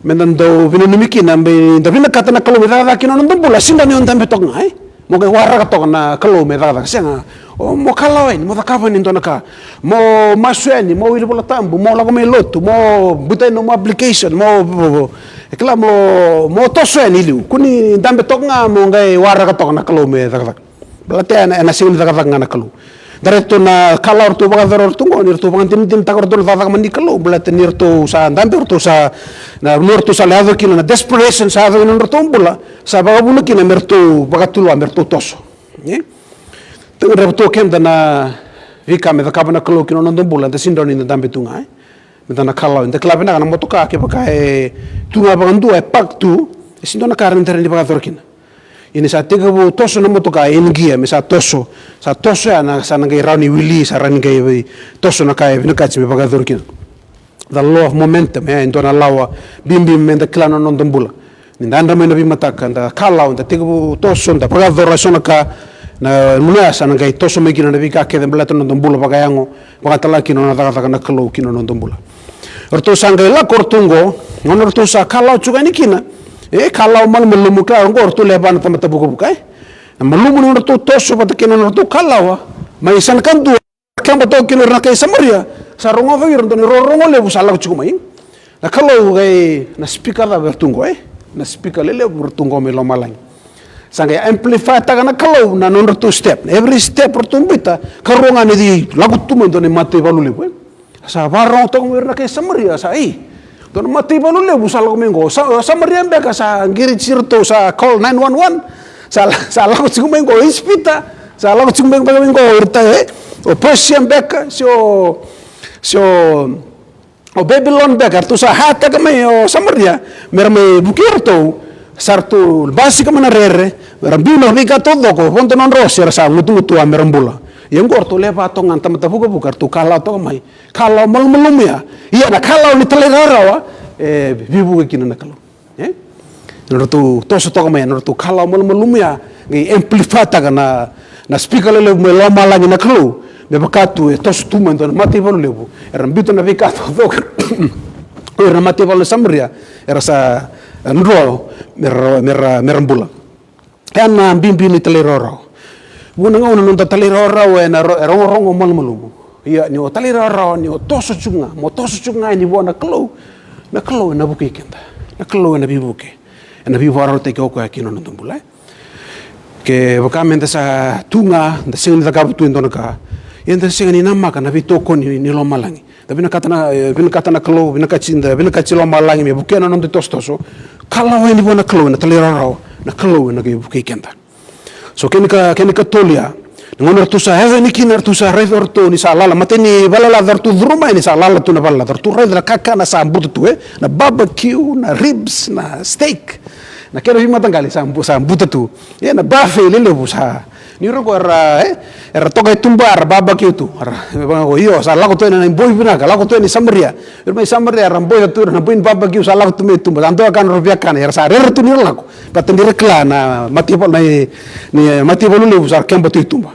meda dau veinanumi kina, meda vinakata na Kalou me cakacaka kina na noda bula, sega ni o dabe toka ga, e? Mo qai waraka toka na Kalou me cakacaka, sega. O, mo kalawa yani, mo cakava yani e dua na ka. Mo masu yani, mo wili Vola Tabu, mo lako mai lotu, mo buta yani nomu application, mo, mo, mo, e kila, mo, mo toso yani i liu. Kua ni dabe toka ga mo qai waraka toka na Kalou me cakacaka. Baleta ena, ena sega ni cakacaka ga na Kalou. Da raica tu na kalawa ratou vakayacora o ratou qo, ni ratou vakadinadinataka o ratou na cakacaka mai ni Kalou. Baleta ni ratou sa dabe, ratou sa, na vanua ratou sa lai yaco kina, na desperation sa yaco kina na nodratou bula, sa vakavuna kina me ratou vakatulewa, me ratou toso. E? Tou gadreva tu o keda na veika me cakava na Kalou kina noda bula, da sega ni rawa ni da dabe tu ga, e? Meda na kalawa, da kila vinaka na motoka, kevaka e tu ga vakadua, e park tu, e sega ni dua na ka eda rawa ni vakayacora kina. Ia ni sa tekivu toso na motoka, e in gear, me sa toso, sa toso ya na, sa na qai rawa ni wili, sa rawa ni qai vei toso na ka e vinakati me vakayacori kina. The law of momentum, e, e dua na lawa bibi meda kila na noda bula. Ni da yadra mai na veimataka, da kalawa, da tekivu toso, da vakayacora eso na ka, na gauna ya sa na qai toso mai kina na veika kece baleta na noda bula vakayago, vakatalega kina na cakacaka na Kalou kina noda bula. Ratou sa qai lako ratou qo, gauna ratou sa kalawa tiko yani kina, e, kalawa malumalumu, kalawa qo ratou lewe va na tamata vukavuka, e. Na malumu ni nodratou toso vata kei na nodratou kalawa, mai sa na kadua, keba toka kina o ira na kai Samaria, sa rogoca o ira e dua na irogorogo levu sa lako tiko mai. Na Kalou qai, na speaker cava eratou qo, e? Na speaker lelevu eratou qo mai lomalagi. Sa qai amplify-taka na Kalou na nodratou step. Every step eratou biuta, karua ga ni lako tu mai e dua na mataivalu levu, e? Sa vakarorogo toka mai o ira na kai Samaria, sa, ei, dua na mataivalu levu sa lako mai qo. Sa, o Samaria beka sa qiriti iratou, sa call nine one one. Sa, sa lako tiko mai qo o Ijipita, sa lako tiko mai beka mai qo o iratou, e? O Persia beka, se o, se o, o Babilon beka, eratou sa hire-taka mai o Samaria me ra mai vukei iratou. Sa ratou basika mai na rere, me ra biu na veika taucoko, vodo na nodra ose, era sa gutugutu a me ra bula. Ia qo ratou lewe va toka ga na tamata vukavuka, ratou kalawa toka mai. Kalawa malumalumu ya. Ia na kalawa ni talairawarawa, e, veivuke kina na Kalou. E? Nodratou toso toka mai ya, nodratou kalawa malumalumu ya, qai amplify-taka na, na speaker lelevu mai lomalagi na Kalou. Me vaka tu e toso tu mai e dua na mataivalu levu. Era biuta na veika taucoko. O ira na mataivalu na Samaria, era sa, e, dro, me ra, me ra, me ra bula. E na bibi ni talairawarawa. Vua na gauna noda talairawarawa e na ro-, e rogorogo malumalumu. Ia ni o talairawarawa, ni o toso tiko ga, mo toso tiko ga yani vua na Kalou. Na Kalou e na vukei keda. Na Kalou e na veivuke. E na veivakararamataki o koya kina noda bula, e. Kevaka meda sa tu ga, da sega ni cakava tu e dua na ka. Ia da sega ni namaka na veitokoni ni lomalagi. Da vinakata na, e, vinakata na Kalou, vinakati, da vinakati lomalagi me vukea na noda itosotoso. Kalawa yani vua na Kalou e na talairawarawa, na Kalou e na qai vukei keda. So kena ika, kena ikatolu ya, Na gauna ratou sa yaco yani kina, ratou sa raica o ratou ni sa lala, matai ni valelaca ratou curu mai ni sa lala tu na valelaca, ratou raica na kakana sa buta tu, e, na barbecue, na ribs, na steak, na kena veimataqali sa bu-, sa buta tu. E, na buffet lelevu sa, ni roko era, e, era toka e tuba, era barbecue tu, era, e, vaka ko, io, sa lako tu yani na boi vinaka, lako tu yani Samaria. Era mai Samaria, era boi tu, na boi ni barbecue sa lako tu mai tuba, sa dua kana ra via kana, era sa rere tu ni ra lako. Baleta ni ra kila na mataivalu, na, ni mataivalu levu sa ra keba tu i tuba.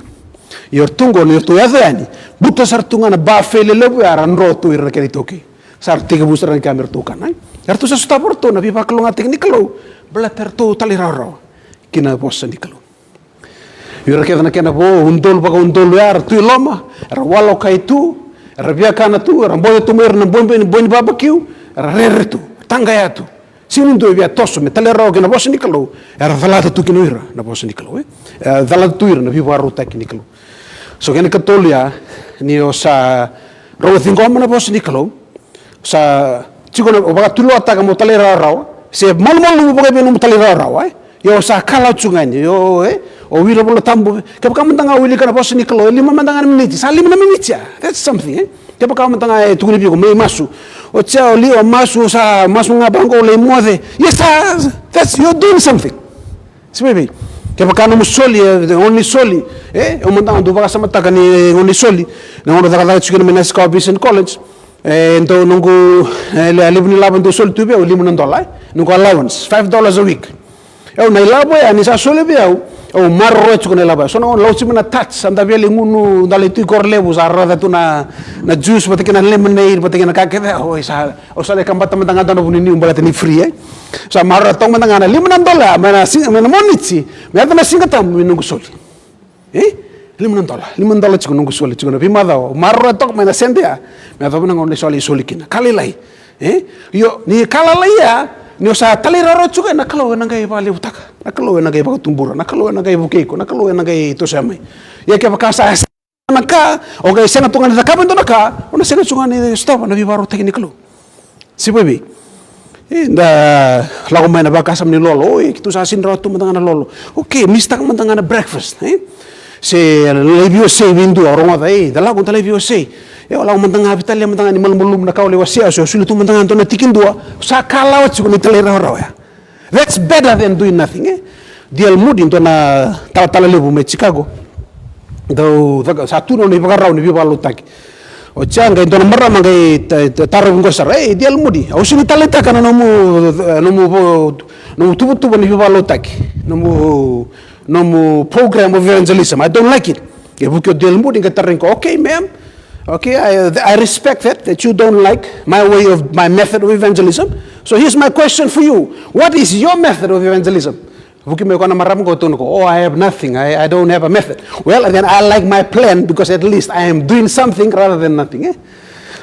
Ia o ratou qo ni ratou yaco yani, buta sara tu ga na buffet lelevu ya, ra dro tu ira na kena itaukei. Sa ra tekivu sara ga me ratou kana, e. Eratou sa sotava o ratou na veivakalougatataki ni Kalou, baleta eratou talairawarawa ki na vosa ni Kalou. Io, ira kece na kena vo, udolu vakaudolu ya, era tu i loma, era walokai tu, era via kana tu, era boya tu mai ira na boi, boi, boi ni barbecue, era rere tu, taqaya tu. Sega ni dua e via toso me talairawarawa ki na vosa ni Kalou, era calata tu kina o ira na vosa ni Kalou, e? E, calata tu ira na veivakarautaki ni Kalou. So kena ikatolu ya, ni o sa rau ciqoma na vosa ni Kalou, sa tiko na, o vakatulewa taka mo talairawarawa, se malumalumu vakaevei nomu talairawarawa, e? Io, sa kalawa tu ga yani, io, e? O wili Vola Tabu, kevaka mada ga o wilika na vosa ni Kalou, e lima mada ga na miniti, sa lima na miniti ya. That's something, e? Kevaka mada ga e tukuni vei iko, me masu. O tia, o liu, o masu, o sa masu ga vaqo, o lai moce. Ia sa, that's, you're doing something. Se vei vei. Kevaka nomu soli, e, gauna ni soli, e, au mada ga dau vakasamataka ni gauna ni soli, na gauna au cakacaka tiko kina mai na Nasikawa Vision College, e, dau noqu, e, le-, levu ni lavo dau soli tu vei au, lima na dola, e, noqu allowance, five dollars a week. Au na ilavo ya, ni sa soli vei au, au maroroya tiko na ilavo ya. So na gauna au lako tiko mai na Touch, sa da via lai gunu, da lai tu i koro levu, sa raica tu na, na juice, vata kei na lemonade, vata kei na ka kece, au sa, au sa lai kabata mada ga dua na vuniniu baleta ni free, e. Sa maroroya toka mada ga na lima na dola, mai na siga, mai na Moniti, me yaco na Siga Tabu, me noqu soli. E? Lima na dola, lima na dola tiko noqu soli tiko na veimacawa. Maroroya toka mai na sede ya, me yacova na gauna e sa lai soli kina. Ka lailai. E? Io, ni ka lailai ya, ni o sa talairawarawa tiko, na Kalou ena qai vakalevutaka. Na Kalou ena qai vakatubura. Na Kalou ena qai vukei iko. Na Kalou ena qai tosoya mai. Ia kevaka sa na ka, o qai sega tu ga ni cakava e dua na ka, o na sega tu ga ni sotava na veivakarautaki ni Kalou. Se vei vei. E, da lako mai na vakasama ni lolo, oi, keitou sa sega ni rawa tu mada ga na lolo. Okay, mistaka mada ga na breakfast, e? Se lai veiwasei vei dua, o rogoca, e, da lako, da lai veiwasei. E, o lako mada ga, veitalia mada ga ni malumalumu na ka o lai wasea, se o soli tu mada ga dua na tiki dua, sa kalawa tiko ni talairawarawa ya. That's better than doing nothing, e? D L Moody, dua na talatala levu mai Chicago. Dau caka, sa tu na nona ivakarau ni veivakalotutaki. Oti ya qai dua na marama qai ta-, ta-, tarovi qo sara, "Ei, D L Moody, au sega ni taleitaka na nomu, nomu vo-, nomu tuvatuva ni veivakalotutaki. Nomu, nomu program of evangelism. I don't like it." E vuki o D L Moody qai tarogi koya, "Okay, ma'am. Okay, I, I respect that, that you don't like my way of, my method of evangelism. So here's my question for you. What is your method of evangelism?" Vuki mai koya na marama qo, tukuna o koya, "Oh, I have nothing. I, I don't have a method." "Well, then I like my plan because at least I am doing something rather than nothing," e?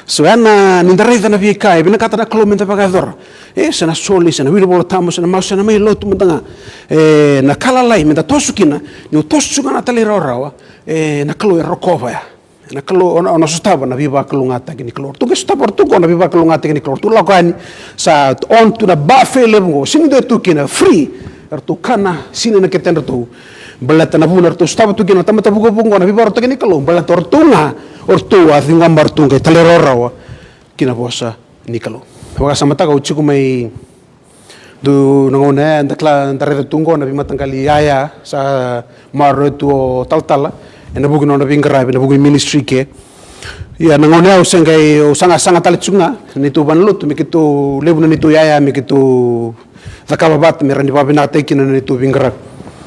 So, ya na, ni da raica na veika e vinakata na Kalou me da vakayacora. E, se na soli, se na wili Vola Tabu, se na masu, se na mai lotu mada ga. E, na ka lalai me da toso kina, ni o toso tu ga na talairawarawa, e, na Kalou e rokova ya. Na Kalou, o na, o na sotava na veivakalougatataki ni Kalou. Ratou qai sotava, ratou qo na veivakalougatataki ni Kalou. Ratou lako yani, sa on tu na buffet levu qo. Sega ni dua e tu kina, free. Ratou kana, sinai na ketedratou. Baleta na vuna ratou sotava tu kina na tamata vukavuka qo na veivakarautaki ni Kalou. Baleta o ratou ga, o ratou a ciqoma, ratou qai talairawarawa ki na vosa ni Kalou. Vakasamataka, au tiko mai Dua na gauna ya, da kila, da raica tu qo na veimataqali yaya, sa maroroya tu o talatala, ena vuku ni nona veiqaravi, ena vuku ni ministry ke. Ia na gauna ya au se qai, au saga, saga tale tiko ga, na neitou vale ni lotu, me keitou, levu na neitou yaya, me keitou cakava vata, me rawa ni vakavinakataki kina na neitou veiqaravi.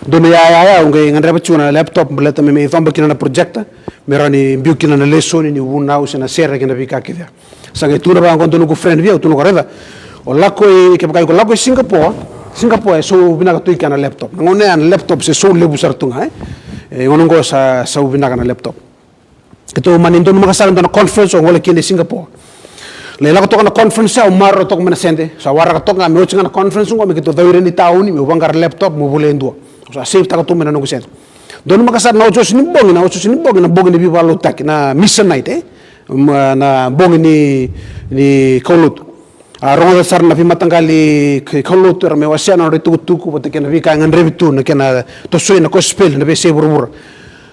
Dua na yaya ya, au qai gadreva tiko na laptop, baleta me, me coba kina na projector, me rawa ni biu kina na lesoni, ni vunau, se na sere, kei na veika kece ya. Sa qai tukuna vaqo dua noqu friend vei au, tukuna o koya, raica, o lako i, kevaka iko lako i Singapore, Singapore e sau vinaka tu i kea na laptop. Na gauna ya na laptop se sau levu sara tu ga, e? E, gauna oqo sa sau vinaka na laptop. Keitou mani donumaka sara e dua na conference au gole kina i Singapore. Lai lako toka na conference ya, au maroroya toka mai na sede. Sa waraka toka ga me oti ga na conference oqo me keitou cau i Reni tauni, meu vaqara laptop, meu volia e dua. Au sa save taka tu mai na noqu sede. Donumaka sara na otioti ni bogi, na otioti ni bogi, na bogi ni veivakalotutaki, na Misa Night, e? Ma, na bogi ni, ni kaulotu. A rogoca sara na veimataqali k-, kaulotu era mai wasea na nodra itukutuku vata kei na veika e gadrevi tu na kena tosoi na kosipeli na veiyasai vuravura.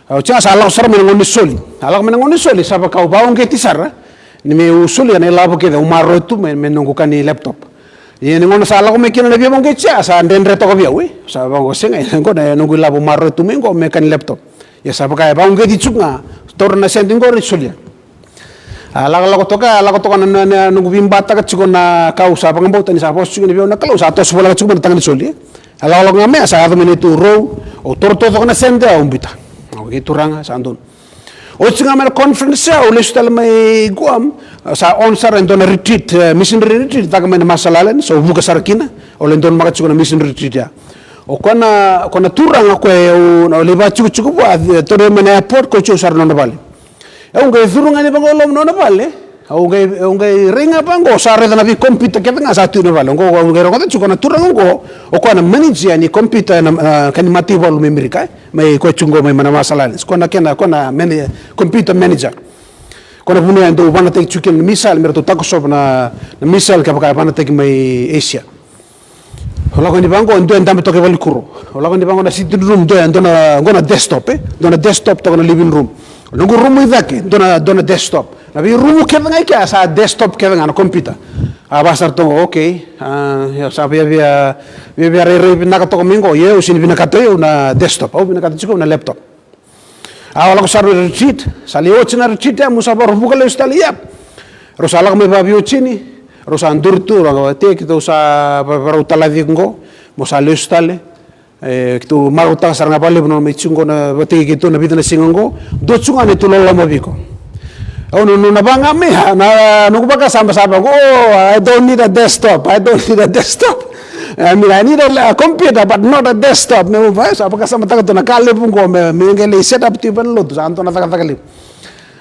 Au tiko ga sa lako sara mai na gauna ni soli. A lako mai na gauna ni soli, sa vaka au vakauqeti sara ni meu solia na ilavo kece au maroroya tu mai me noqu ka ni laptop. Ia ni gauna sa lako mai kina na veivakauqeti ya, sa dredre toka vei au, e. Sa vaka au sega, e, qo na noqu ilavo au maroroya tu mai qo me ka ni laptop. Ia sa vaka e vakauqeti tiko ga, taura na sede qori solia. A lakolako toka, a lako toka na, na, na noqu veibataka tiko na ka au sa vakabauta ni sa vosa tiko ni vei au na Kalou, sa toso voleka tiko mai na taga ni soli. A lakolako ga mai, a sa yaco mai na neitou rou, au toro toka na sede, au biuta. Au kei Turaga, sa donu. Oti ga mai na conference, au lesu tale mai Guam, sa on sara e dua na retreat, e, missionary retreat, caka mai na Marshall Islands, au vuka sara kina, au lai donumaka tiko na missionary retreat ya. O koya na, o koya na turaga, o koya au, au lai vakatikotiko vua, e, tauri au mai na airport, koya tiko sara na nona vale. Au qai curu ga ni vaqo i loma na nona vale. Au qai, au qai rai ga vaqo, sa raica na veikompiuta kece ga sa tu na vale. Oqo au qai rogoca tiko na turaga oqo, o koya na manager ni kompiuta na, na ka ni mataivalu mai Amerika, e. Mai koya tiko qo mai na Marshall Islands. Koya na kena, koya na mana-, computer manager. Koya na vanua e dau vanataki tiko kina na missile, me ratou takosova na, na missile kevaka e vanataki mai Asia. Au lako yani vaqo, dua e dabe toka i valenikuro. Au lako yani vaqo na sitting room, dua e dua na, qo na desktop, e? Dua na desktop toka na living room. Noqu rumu i cake, dua na, dua na desktop. Na veirumu kece ga i kea sa desktop kece ga na computer. A vaka sara toka, okay. A, ia, sa via, via, via, via rairai vinaka toka mai qo. Ia, au sega ni vinakata au na desktop. Au vinakata tiko na laptop. Au lako sara na retreat, sa lai oti na retreat ya, meu sa vakarau vuka lesu tale, yep. Rau sa lako mai vaveiotini, rau sa duri tu, rau qai, "Tei, keitou sa va-, varau talaci iko qo, mo sa lesu tale." E, keitou marautaka sara ga vakalevu na nona mai tiko qo na vataki keitou na vica na siga qo, dua tiko ga neitou loloma vei iko. Au na, na, na vaga mai, a, na, noqu vakasama sa vaqo, "Oh, I don't need a desktop, I don't need a desktop." I mean, I need a, a computer, but not a desktop. Me va, sa vakasamataka tu na ka levu qo, me, me qai lai set up tu i valenilotu, sa dua na cakacaka levu.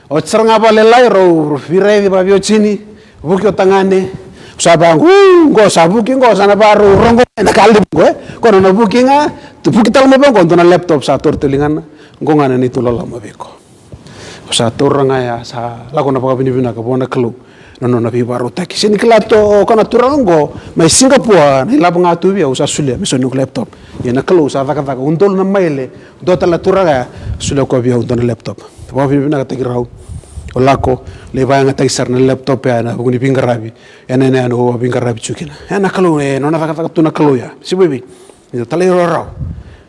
Oti sara ga vakalailai, rau, rau veiraici vaveiotini, vuki o tagane, sa vaqo, "Uh, qo sa vuki qo, sa na varau rogo na ka levu qo, e." Qo na nona vuki ga, tu vuki tale mai vaqo, dua na laptop sa tauri tale i ligana, "Qo ga na neitou loloma vei iko." Au sa taura ga ya, sa lako na vakavinavinaka vua na Kalou na nona veivakarautaki. Sega ni kila tu o koya na turaga oqo mai Singapore, na ilavo ga tu vei au sa solia me so ni noqu laptop. Ia na Kalou sa cakacaka, udolu na maile, dua tale na turaga ya, solia koya vei au dua na laptop. Vakavinavinakataki rau. Au lako, lai vakayagataki sara na laptop ya ena vuku ni veiqaravi. Ena, ena, ena, au veiqaravi tiko kina. E na Kalou, e nona cakacaka tu na Kalou ya. Sivaivi. Ni da talairawarawa.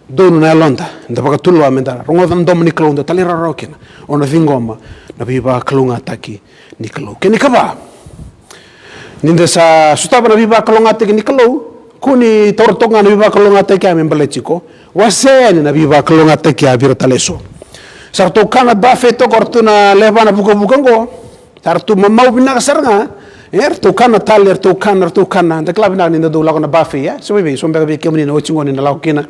Donu na yaloda, da vakatulewa me da rogoca na domo ni Kalou, da talairawarawa kina. O na ciqoma na veivakalougatataki ni Kalou. Kena ikava, ni da sa sotava na veivakalougatataki ni Kalou, kua ni taura toka ga na veivakalougatataki ya me baleti iko. Wasea yani na veivakalougatataki ya vei ira tale eso. Sa ratou kana buffet toka o ratou na levana vukavuka oqo. Sa ratou mamau vinaka sara ga. E, ratou kana tale, ratou kana, ratou kana. Da kila vinaka ni da dau lako na buffet, e? Sivaivi, so beka vei kemuni na oti qo ni na lako kina.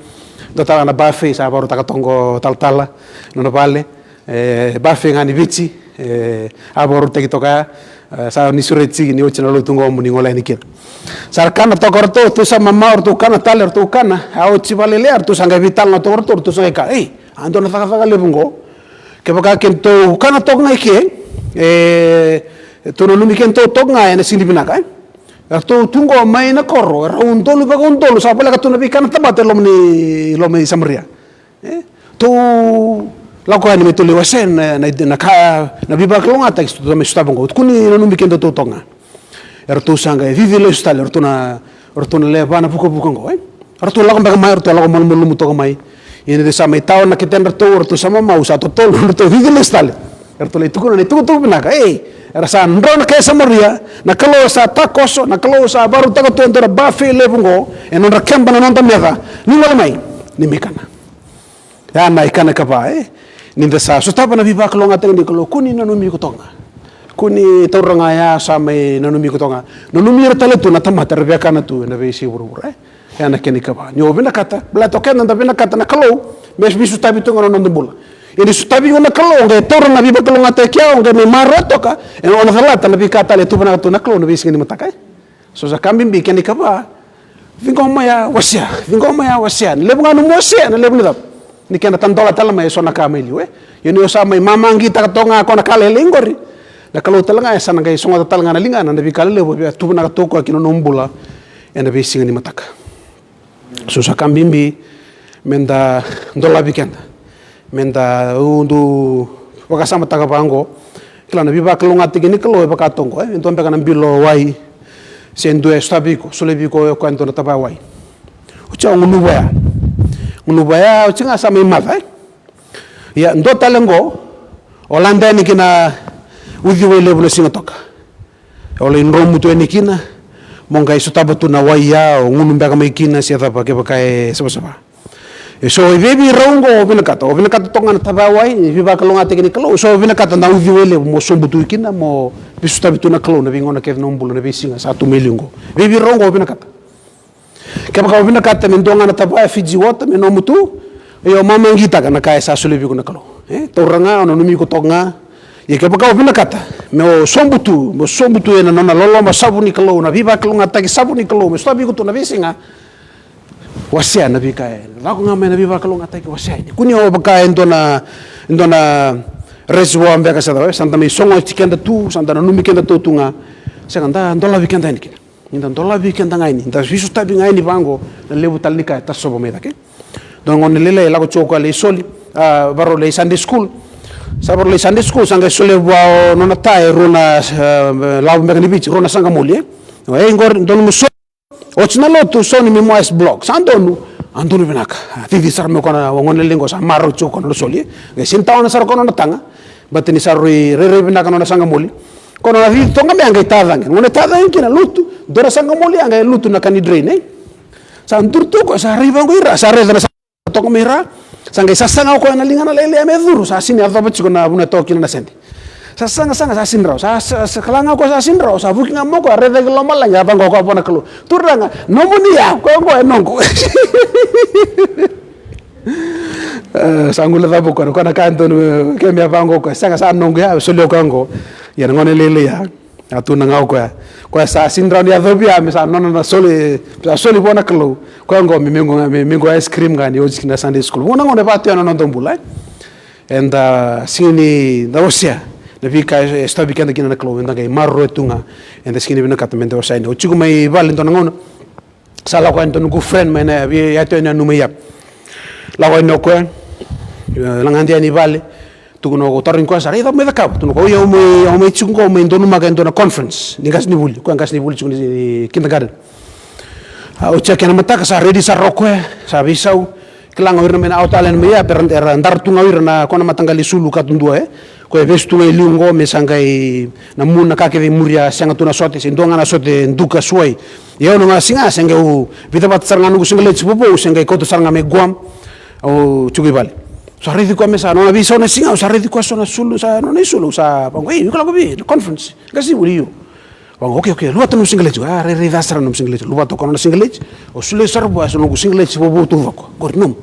Dua tale na buffet sa vakarautaka toka qo o talatala, nona vale. E, buffet ga ni Viti. E, a vakarautaki toka ya. E, sa ni sureti ni oti na lotu qo mo ni gole yani kina. Sa ra kana toka o ratou, ratou sa mamau, ratou kana tale, ratou kana. A oti vakalailai, ratou sa qai veitalanoa toka o ratou, ratou sa qai kaya, "Ei, a dua na cakacaka levu qo. Kevaka kedatou kana toka ga i ke, e, tou nanumi kedatou toka ga ena sega ni vinaka, e? Eratou tu qo mai na koro, era udolu vakaudolu, sa voleka tu na veikana tamata e loma ni, loma i Samaria. E? Tou lako yani me tou lai wasea na, na, na ka, na veivakalougatataki tou mai sotava qo. Kua ni nanumi kedatou toka ga." Eratou sa qai cici lesu tale, eratou na, eratou na levana vukavuka qo, e? Eratou lako beka mai, eratou lako malumalumu toka mai. Ia ni sa mai tawa na ketedratou, eratou sa mamau, sa totolo, eratou cici lesu tale. Eratou lai tukuna na itukutuku vinaka, "Ei, era sa dro na kai Samaria, na Kalou sa takoso, na Kalou sa vakarautaka tu e dua na buffet levu qo, e nodra keba na noda meca, ni gole mai, ni mai kana." Ya na ikana ikava, e? Ni da sa sotava na veivakalougatataki ni Kalou, kua ni nanumi iko toka ga. Kua ni taura ga ya sa mai nanumi iko toka ga. Nanumi ira tale tu na tamata era via kana tu ena veiyasai vuravura, e? Ya na kena ikava. Ni o vinakata, baleta o keda da vinakata na Kalou me veisotavi tu ga na noda bula. Ia ni sotavi iko na Kalou, o qai taura na veivakalougatataki ya, o qai mai maroroya toka, e, o na calata na veika tale e tu vinaka tu na Kalou ena veisiga ni mataka, e? So sa ka bibi, kena ikava, ciqoma ya, wasea, ciqoma ya, wasea. Na levu ga nomu wasea, na levu ni cava? Ni kena tadola tale mai eso na ka mai liu, e? Ia ni o sa mai mamaqitaka toka ga o koya na ka lailai qori, na Kalou tale ga e sa na qai sogota tale ga na ligana, na veika lelevu e via tu vinaka tu o koya ki na nomu bula ena veisiga ni mataka. So sa ka bibi me da dolavi keda. Me da, au dau vakasamataka vaqo. Kila na veivakalougatataki ni Kalou e vaka toqo, e dua beka na bilo wai, se dua e sotavi iko, solevi iko, e koya e dua na tavaya wai. Oti au gunuva ya. Gunuva ya, oti ga sa mai maca, e. Ia, dua tale qo, o lade yani ki na uciwai levu na siga toka. O lai dromu tu yani kina, mo qai sotava tu na wai ya, o gunu beka mai kina, se cava kevaka e savasava. E so e veiveirau qo o vinakata, o vinakata toka ga na tavaya wai, ni veivakalougatataki ni Kalou, so o vinakata na uciwai levu, mo sobu tu kina, mo veisotavi tu na Kalou, na veigauna kece na bula, na veisiga, sa tu mai liu qo. Veiveirau qo o vinakata. Kevaka o vinakata me dua ga na tavaya Fiji Water me nomu tu, io, mamaqitaka na ka e sa solia vei iko na Kalou. E, taura ga, o nanumi iko toka ga. Ia kevaka o vinakata me o sobu tu, me o sobu tu ena nona loloma savu ni Kalou, na veivakalougatataki savu ni Kalou, me sotavi iko tu na veisiga. Wasea na veika e lako ga mai na veivakalougatataki, wasea. Ni kua ni o vaka e dua na, e dua na reservoir beka sa cava, sa da mai sogo oti keda tu, sa da nanumi keda tu tu ga. Sega, da dolavi keda yani kina. Ni da dolavi keda ga yani, da veisotavi ga yani vaqo, na levu tale ni ka e tasova mai cake. Dua na gone lailai e lako tiko o koya lai soli, a, varau lai Sunday school. Sa varau lai Sunday school, sa qai solia vua o nona ta e rua na, e, lavo beka ni Viti, rua na saqa moli, e. E, qori, donu mo soli. Oti na lotu, so ni mo ice block. Sa donu, a donu vinaka. A, cici sara mai o koya na gone lailai qo, sa marau tiko o koya na nona soli, e. Qai sega ni tawana sara o koya na nona taga. Baleta ni sa rui rairai vinaka na nona saqa moli. Ko na cici toka mai, a qai tacaqe. Gone tacaqe kina, lutu. Dua na saqa moli, a qai lutu na ka ni drain, e. Sa duri tu o koya, sa rai vaqo i ra, sa raica na saqa toka mai ra. Sa qai sasaga o koya na ligana lailai me curu, sa sega ni yacova tiko na vanua e toka kina na sede. Sa saga, saga, sa sega ni rawa. Sa, sa, sa kila ga o koya sa sega ni rawa, sa vuki ga mai o koya, raica ki lomalagi, a vaqo o koya vua na Kalou. Turaga, nomuni ya, o koya qo e noqu. E, sa guilecava o koya, o koya na ka e donu, e, keimami a vaqo o koya, sega, sa noqu ya, solia o koya qo. Ia na gone lailai ya, a tukuna ga o koya. O koya sa sega ni rawa ni yacovi ya, me sa nona na soli, sa soli vua na Kalou. O koya qo, me, me qo, me, me qo ice cream ga ni oti ki na Sunday school. Qo na gone vaka tu ya na noda bula, e. Eda sega ni da wasea na veika e, e sotavi keda kina na Kalou, eda qai maroroya tu ga. Eda sega ni vinakata me da wasea yani. Au tiko mai vale dua na gauna. Sa lako yani dua noqu friend mai na, via, ya tu yani nanuma i ya. Lako yani o koya, e, lagadi yani i vale. Tukuna o koya, tarogi koya, sa raica mai cakava. Tukuna o koya, oi, au mai, au mai tiko qo, au mai donumaka e dua na conference ni qasenivuli. O koya qasenivuli tiko ni kindergarten. A, oti ya kena mataka, sa ready sara o koya, sa veisau. Kila ga o ira mai na outer island mai ya, era, era dara tu ga o ira na, ko na mataqali sulu ka tu dua, e. Koya e vesu tu ga e liu qo, me sa qai na mu na ka kece e muri, a sega tu na sote, se dua ga na sote duka suai. Ia au na gauna siga, se qai au vica vata sara ga noqu singaleti vovou, se qai kauta sara ga mai Guam. Au tiko i vale. Sa raici koya me sa, nona veisau na siga, au sa raici koya so na sulu, sa nona isulu, au sa vaqo, ei, o iko lako vei, na conference? Qasenivuli, io. Vaqo, okay, okay, luvata nomu singaleti. A, rairai ca sara nomu singaleti. Luvata o koya nona singaleti. Au solia sara vua, so noqu singaleti vovou taucoko. Qori nomu.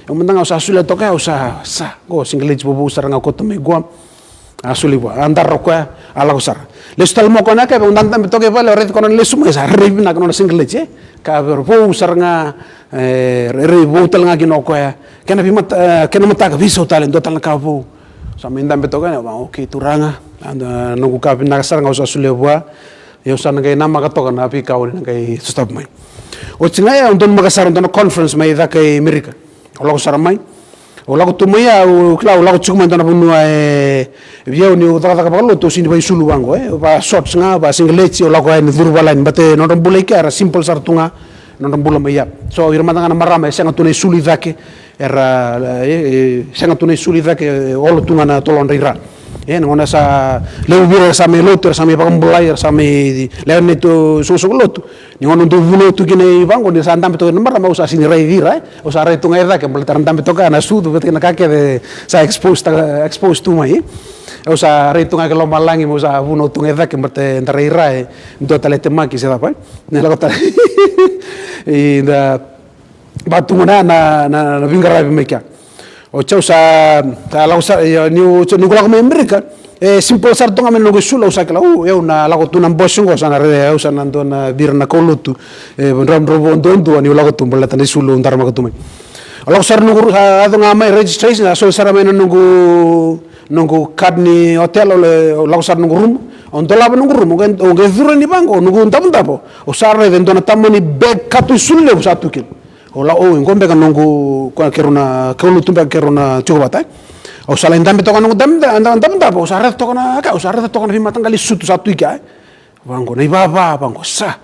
Au mada ga au sa solia toka, au sa, sa, qo singaleti vovou sara ga au kauta mai Guam. A soli vua, a dara o koya, a lako sara. Lesu tale mai o koya na yakavi, au dadabe toka i vale, au raici koya nona lesu mai, sa rairai vinaka nona singaleti, e. Ka vei ira vou sara ga, e, rairai vou tale ga kina o koya. Kena veimata-, e, kena mataka veisau tale, dua tale na ka vou. Sa mai dabe toka yani, au vaqo, okay, turaga. A, noqu ka vinaka sara ga au sa solia vua. Ia au sa na qai namaka toka na veika au na qai sotavi mai. Oti ga ya, au donumaka sara dua na conference mai cake i Amerika. Au lako sara mai. Au lako tu mai ya, au kila, au lako tiko mai dua na vanua e, vei au niu cakacaka vakalotu, au sega ni vakaisulu vaqo, e. Vaka shorts ga, vaka singaleti, au lako yani curu valagi, baleta nodra bula i kea era simple sara tu ga, nodra bula mai ya. So, ira mada ga na marama, e sega tu na isulu i cake, era, e, e, sega tu na isulu i cake, e, olo tu ga na tolodra i ra. E, na gauna sa levu vei ira era sa mai lotu, era sa mai vakabulai, era sa mai lewe ni neitou soqosoqo lotu. Ni gauna dou vunau tu kina i vaqo, ni sa dabe toka na marama, au sa sega ni raici ira, e. Au sa rai tu ga e cake, baleta era dabe toka na sucu, vata kei na ka kece sa expose ta-, expose tu mai. Au sa rai tu ga ki lomalagi, meu sa vunau tu ga e cake, baleta eda rai ra, e, dua tale e temaki se cava, e. Ni lako tale. Eda vatuga na, na, na, na veiqaravi mai kea. Oti au sa, sa lako sara, ia, niu, niu lako mai Amerika, e simple sara tu ga mai na noqu isulu, au sa kila, u, au na lako tu na bose qo, sa na rairai au sa na dua na vei ira na kaulotu, e, dravudravua duadua, niu lako tu baleta na isulu au daramaka tu mai. Au lako sara noqu ru-, sa yaco ga mai registration, sa soli sara mai na noqu, noqu card ni hotel, au le, au lako sara noqu rumu, au dolava noqu rumu, au qai, au qai curu yani vaqo, noqu davodavo, au sa raica e dua na tamani bag ka tu isulu levu sa tu kina. O la, o, qo beka noqu, ko keirau na kaulotu beka keirau na tiko vata, e. Au sa lai dabe toka noqu dabe, da-, da-, dabe, dabe, au sa raica toka na, ka, au sa raica toka na veimataqali sutu sa tu i kea, e. Vaqo, na ivava, vaqo, sa.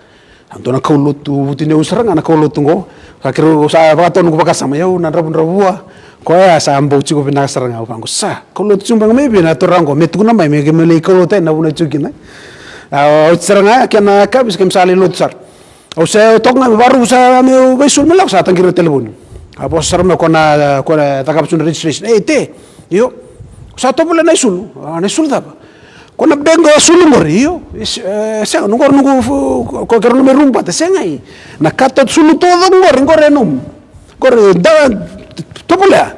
Sa dua na kaulotu, vutuniyau sara ga na kaulotu qo. Ka keirau sa vakatau noqu vakasama, io, na dravudravua. Koya sa bau tiko vinaka sara ga, vaqo, sa. Kaulotu tiko beka mai vei na turaga qo, me tukuna mai, me, me lai kaulotu, e, na vuna tiko kina. A, oti sara ga, kena kavi, sa keimami sa lai lotu sara. Au se toka ga me varuvu sa meu veisulu mai, lako sa taqiri na telefoni. A vosa sara mai ko na, ko na cakava tu na registration. Ei, Te, io. Sa tovolea na isulu. A, na isulu cava? Ko na beka qo sulu qori, io. E se-, e sega, noqu, noqu, ko keirau na mai rumu vata, sega i. Na kato sulu taucoko qori, qori e nomu. Qori da tovolea.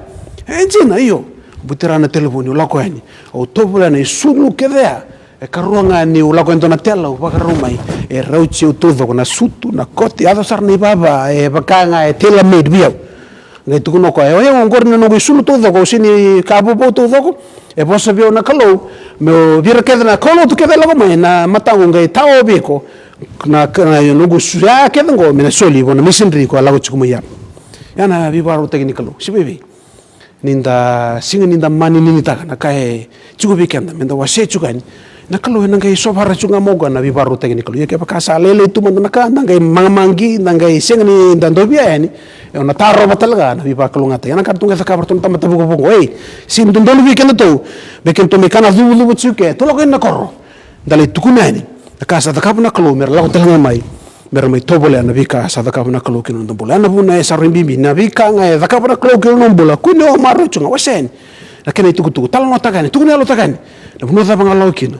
E dina, io. Buti rawa na telefoni, au lako yani. Au tovolea na isulu kece ya. E karua ga niu lako e dua na tela, au vakarau mai, e rauti au taucoko, na sutu, na kote, yaco sara na ivava, e vaka ga e tailor made vei au. Qai tukuna o koya, e, o yau oqori na noqu isulu taucoko, au sega ni ka vauvau taucoko. E vosa vei au na Kalou, meu vira kece na kaulotu kece e lako mai, na mataqu qai tao vei iko, na, na noqu su-, ya kece qo me na soli vua na misinari ko a lako tiko mai ya. Ya na veivakarautaki ni Kalou, se vei vei. Ni da sega ni da mani ninitaka na ka e tiko vei keda me da wasea tiko yani. Na Kalou ena qai sovara tiko ga mai o koya na veivakarautaki ni Kalou. Ia kevaka sa lailai tu mada na ka, da qai magamagi, da qai sega ni da dovia yani, e, o na tarova tale ga na veivakalougatataki. Ia na ka ratou qai cakava ratou na tamata vukavuka, ei, sega ni dodonu vei kedatou me kedatou mai kana cuvacuva tiko ke, tou lako yani na koro. Da lai tukuna yani na ka sa cakava na Kalou me ra lako tale ga mai, me ra mai tovolea na veika sa cakava na Kalou ki na noda bula. Ya na vuna e sa rui bibi na veika ga e cakava na Kalou ki na noda bula. Kua ni o maroroya tu ga, wasea yani na kena itukutuku, talanoataka yani, tukuna yalotaka yani na vanua cava ga o lako kina.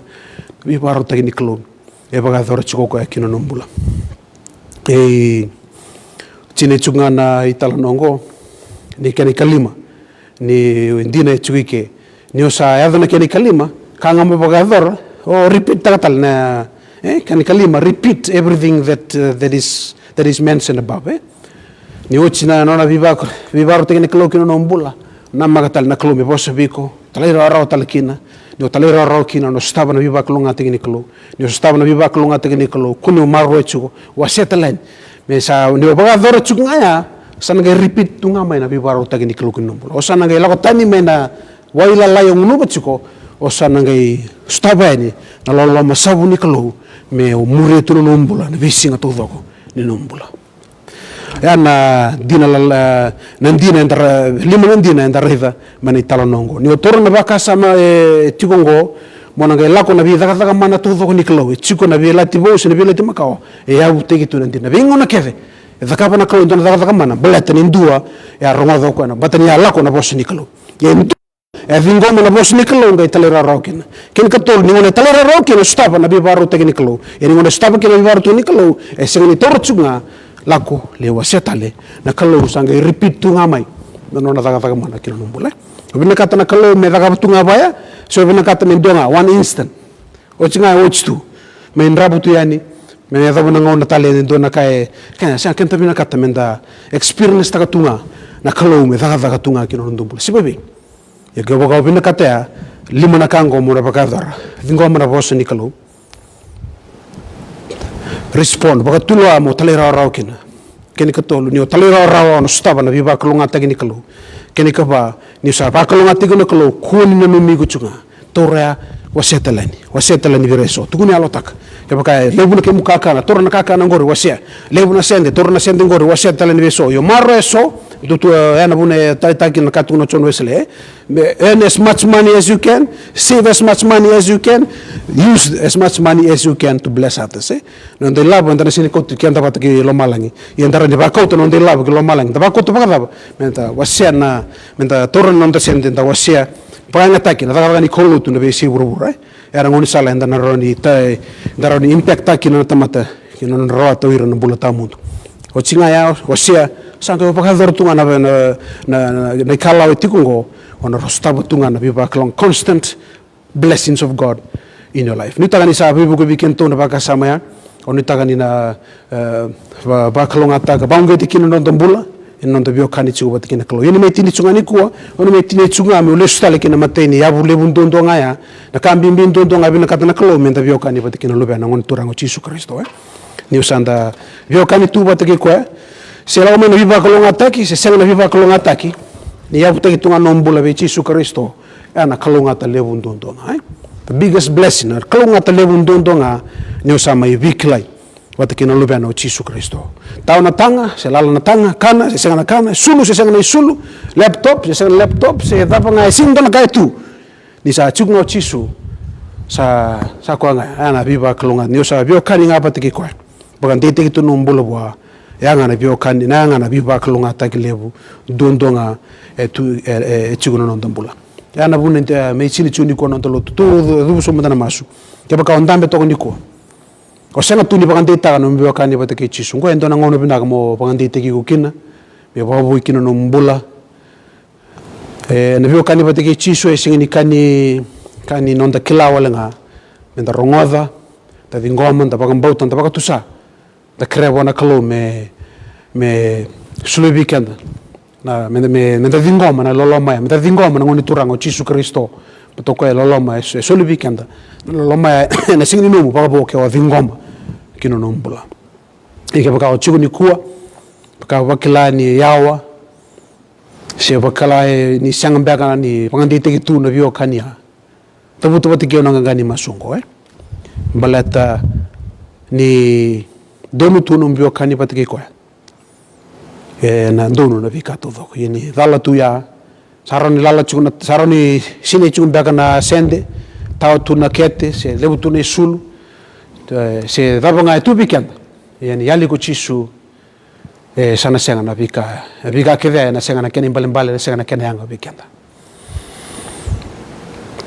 Na veivakarautaki ni Kalou e vakayacora tiko o koya ki na noda bula. E, tinai tiko ga na italanoa oqo, ni kena ikalima. Ni dina e tiko i ke. Ni o sa yaco na kena ikalima, ka ga mo vakayacora, o repeat taka tale na, e, kena ikalima, repeat everything that, uh, that is, that is mentioned above, e. Ni oti na nona veiva-, veivakarautaki na Kalou ki na nomu bula, namaka tale na Kalou me vosa vei iko, talairawarawa tale kina. Ni o talairawarawa kina, o na sotava na veivakalougatataki ni Kalou. Ni o sotava na veivakalougatataki ni Kalou, kua ni o maroroya tiko, wasea tale yani. Me sa, ni o vakayacora tiko ga ya, sa na qai repeat tu ga mai na veivakarautaki ni Kalou ki na nomu bula. O sa na qai lako tani mai na wai lalai o gunuva tiko, o sa na qai sotava yani na loloma savu ni Kalou, me o muria tu na nomu bula na veisiga taucoko ni nomu bula. Ya na dina lala, na dina eda ra-, lima na dina eda raica mai na italanoa oqo. Ni o taura na vakasama e tiko oqo, mo na qai lako na veicakacaka mana taucoko ni Kalou. E tiko na Veiyalayalati Vou se na Veiyalayalati Makawa, e yavutaki tu na dina. Veigauna kece e cakava na Kalou e dua na cakacaka mana, baleta ni dua e a rogoca o koya na, baleta ni a lako na vosa ni Kalou. Ia e dua e a ciqoma na vosa ni Kalou qai talairawarawa kina. Kena ikatolu, ni gauna e talairawarawa kina, sotava na veivakarautaki ni Kalou. Ia ni gauna e sotava kina na veivakarautaki ni Kalou, e sega ni taura tiko ga, lako lai wasea tale. Na Kalou sa qai repeat tu ga mai na nona cakacaka mana ki na nomu bula. O vinakata na Kalou me cakava tu ga vaya, se o vinakata me dua ga, one instant. Oti ga, oti tu. Me dravu tu yani, me yacova na gauna tale e dua na ka e, kena, sa keda vinakata me da experience taka tu ga na Kalou me cakacaka tu ga ki na noda bula. Se vei vei. Ia kevaka o vinakata ya, lima na ka oqo mo na vakayacora. Ciqoma na vosa ni Kalou. Respond, vakatulewa mo talairawarawa kina. Kena ikatolu, ni o talairawarawa o na sotava na veivakalougatataki ni Kalou. Kena ikava, ni o sa vakalougatataki na Kalou, kua ni nanumi iko tu ga. Taura ya, wasea tale yani. Wasea tale yani vei ira eso. Tukuna yalotaka. Kevaka e levu na kemu kakana, taura na kakana oqori, wasea. Levu na sede, taura na sede oqori, wasea tale yani vei eso. Io, maroroya eso. Dutu, e, ya na vuna e taleitaka kina na ka tukuna o John Wesley, e. Me, earn as much money as you can, save as much money as you can, use as much money as you can to bless others, e. Na noda ilavo eda na sega ni kauta keda vata ki lomalagi. Ia eda rawa ni vakauta na noda ilavo ki lomalagi. Da vakauta vakacava? Me da wasea na, me da taura na noda sede, da wasea. Vakayagataki na cakacaka ni kaulotu ena veiyasai vuravura, e. Era gaunisala eda na rawa ni ta-, eda rawa ni impact-taka kina na tamata, kina nodra rawata o ira na bula tawamudu. Oti ga ya, wasea, sa qai vakayacora tu ga na, na, na, na, na ikalawa e tiko oqo, o na sotava tu ga na veivakalougatataki, constant blessings of God in your life. Nuitaka ni sa veivuke vei kedatou na vakasama ya, o nuitaka ni na, e, va-, vakalougatataka, vakauqeti kina na noda bula, ena noda veiwekani tiko vata kei na Kalou. Ia ni mai tini tu ga nikua, o ni mai tini tu ga meu lesu tale ki na imatai ni yavu levu duadua ga ya, na ka bibi duadua ga e vinakata na Kalou me da veiwekani vata kei na Luvena, na Gone Turaga o Jisu Karisito, e. Ni o sa da veiwekani tu vata kei koya, Se lako mai na veivakalougatataki se sega na veivakalougatataki, ni yavutaki tu ga na nomu bula vei Jisu Karisito, e na kalougata levu duadua ga, e? The biggest blessing, na kalougata levu duadua ga, ni o sa mai veikilai vata kei na Luvena o Jisu Karisito. Tawa na taga se lala na taga, kana se sega na kana, sulu se sega na isulu, laptop se sega na laptop, se cava ga, e sega ni dua na ka e tu. Ni sa tiko ga o Jisu, sa, sa koya ga, e na veivakalougatataki, ni o sa veiwekani ga vata kei koya. Vakadeitaki tu na nomu bula vua, e ya ga na veiwekani, na ya ga na veivakalougatataki levu duadua ga e tu, e, e, e tiko na noda bula. E ya na vuna e, me tini tiko nikua na noda lotu, tu, tu, cuva sobu mada na masu. Kevaka o dabe toka nikua, o sega tu ni vakadeitaka na nomu veiwekani vata kei Jisu, oqo e dua na gauna vinaka mo vakadeitaki iko kina, me vakavoui kina na nomu bula. E, na veiwekani vata kei Jisu e sega ni ka ni, ka ni noda kila wale ga. Me da rogoca, da ciqoma, da vakabauta, da vakatusa, da kerea vua na Kalou me, me soli vei keda. Na, me, me, me da ciqoma na loloma ya, me da ciqoma na Gone Turaga o Jisu Karisito. Baleta o koya e loloma, e so-, e soli vei keda na loloma ya, e na sega ni nomu vakavo ke o a ciqoma ki na nomu bula. Ia kevaka o tiko nikua, vaka vakila ni yawa, se vakila e ni sega beka ni vakadeitaki tu na veiwekani ya, cavuta vata kei au na qaqa ni masu oqo, e? Baleta ni donu tu nomu veiwekani vata kei koya, e na donu na veika taucoko. Ia ni cala tu ya, sa rawa ni lala tiko na, sa rawa ni sinai tiko beka na sede, tawa tu na kete, se levu tu na isulu, e, se cava ga e tu vei keda. Ia ni yali ko Jisu, e, sa na sega na veika, e, veika kece ya, e na sega na kena ibalebale, e na sega na kena yaga vei keda.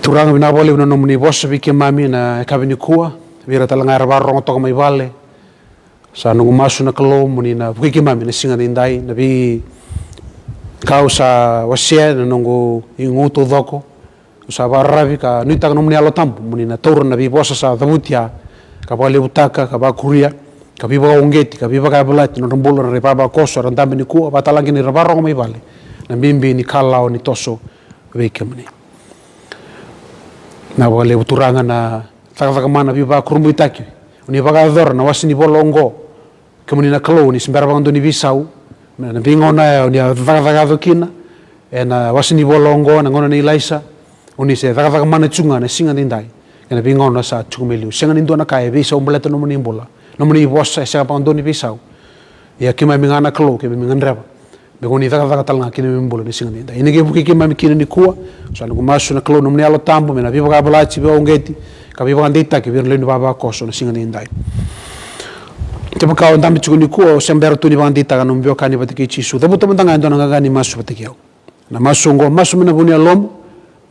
Turaga, vinaka vakalevu na nomuni vosa vei keimami na yakavi nikua, vei ira tale ga era vakarorogo toka mai vale. Sa noqu masu na Kalou mo ni na vukei keimami na siga nidai, na veika au sa wasea na noqu igu taucoko. Au sa vakararavi ka nuitaka na nomuni Yalo Tabu mo ni na taura na veivosa sa cavuti ya, ka vakalevutaka, ka vakuria, ka veivakauqeti, ka veivakayavalati na nodra bula na ivavakoso era dabe nikua, vakatalega kina ira vakarorogo mai vale, na bibi ni kalawa ni toso vei kemuni. Vinaka vakalevu Turaga na cakacaka mana veivakurabuitaki o ni vakayacora na wase ni vola oqo. Kemuni na Kalou, ni se bera vakadua ni veisau, me na veigauna ya o ni a cakacaka yaco kina, e na wase ni vola oqo, na gauna nei Ilaisa, o ni se cakacaka mana tu ga na siga nidai, e na veigauna sa tiko mai liu. Sega ni dua na ka e veisau baleta na nomuni bula, na nomuni vosa e sega vakadua ni veisau. Ia keimami ga na Kalou, keimami gadreva me ko ni cakacaka tale ga kina neimami bula na siga nidai. Ia ni qai vukei keimami kina nikua, sa noqu masu na Kalou na nomuni Yalo Tabu me na veivakayavalati, veivakauqeti, ka veivakadeitaki vei ira na lewe ni vavakoso na siga nidai. Kevaka o dabe tiko nikua, o se bera tu ni vakadeitaka na nomu veiwekani vata kei Jisu, cavuta mada ga e dua na qaqa ni masu vata kei au. Na masu oqo, masu mai na vu ni yalomu,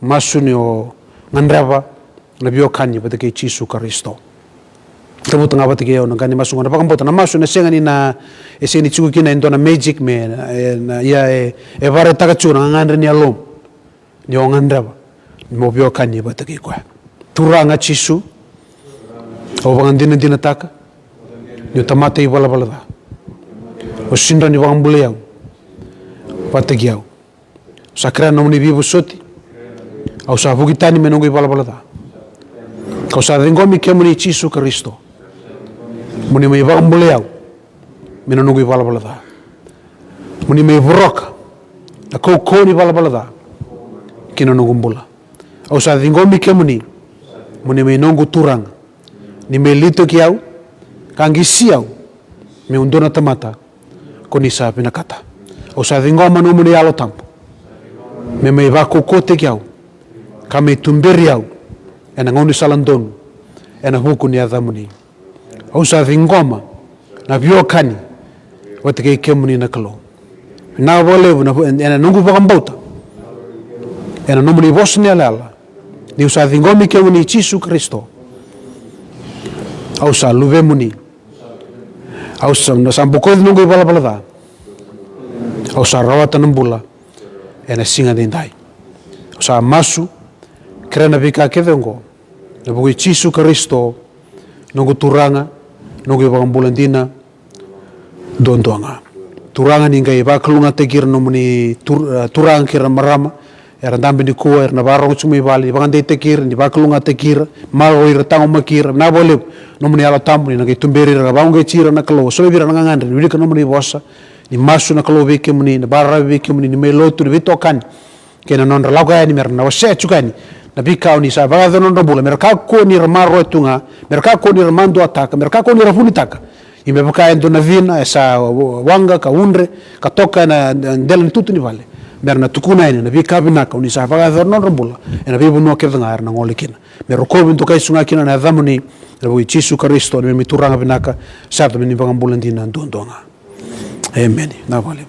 masu ni o gadreva na veiwekani vata kei Jisu Karisito. Cavuta ga vata kei au na qaqa ni masu oqo, na vakabauta na masu e na sega ni na, e sega ni tiko kina e dua na magic me, e, na, ia, e, e vakaraitaka tiko na gagadre ni yalomu ni o gadreva mo veiwekani vata kei koya. Turaga Jisu, au vakadinadinataka ni o tamata ivalavala ca. O sega ni vakabulai au vata kei au. Au sa kerea na nomuni veivosoti. Au sa vuki tani mai noqu ivalavala ca. Kau sa ciqomi kemuni Jisu Karisito mo ni mai vakabulai au mai na noqu ivalavala ca. Mo ni mai voroka na kaukauwa ni valavala ca ki na noqu bula. Au sa ciqomi kemuni mo ni mai noqu Turaga. Ni mai liutaki au ka qisi au meu dua na tamata ko ni sa vinakata. Au sa ciqoma nomuni Yalo Tabu me mai vakaukauwataki au ka mai tuberi au e na gaunisala donu e na vuku ni yacamuni. Au sa ciqoma na veiwekani vata kei kemuni na Kalou. Vinaka vakalevu na, e na noqu vakabauta e na nomuni vosa ni yalayala niu sa ciqomi kemuni Jisu Karisito. Au sa luvemuni. Au sa, sa bokoci noqu ivalavala ca. Au sa rawata na bula e na siga nidai. Au sa masu, kerea na veika kece oqo e na vuku i Jisu Karisito, noqu Turaga, noqu iVakabula dina duadua ga. Turaga, ni qai vakalougatataki ira na nomuni tur-, e, turaga kei ira na marama era dabe nikua, era na vakarorogo tiko mai vale, ni vakadeitaki ira, ni vakalougatataki ira, maroroi ira, taqomaki ira. Vinaka vakalevu na nomuni Yalo Tabu ni na qai tuberi ira ka vakauqeti ira na Kalou, solia vei ira na gagadre ni wilika na nomuni vosa Ni masu na Kalou vei kemuni, na vakararavi vei kemuni, ni mai lotu, na veitokani kei na nodra lako yani me ra na wasea tiko yani na veika o ni sa vakayacora na nodra bula, me ra kakua ni ra maroroya tu ga, me ra kakua ni ra maduataka, me ra kakua ni ra vunitaka. Ia me vaka e dua na cina e sa waqa ka udre ka toka ena dela ni tutu ni vale, me ra na tukuna yani na veika vinaka o ni sa vakayacora na nodra bula ena veivanua kece ga era na gole kina. Me rokovi, dokai, suka kina na yacamuni, ena vuku i Jisu Karisito, na neimami Turaga vinaka, sa yaco me neimami iVakabula dina duadua ga. Emeni. Na vale.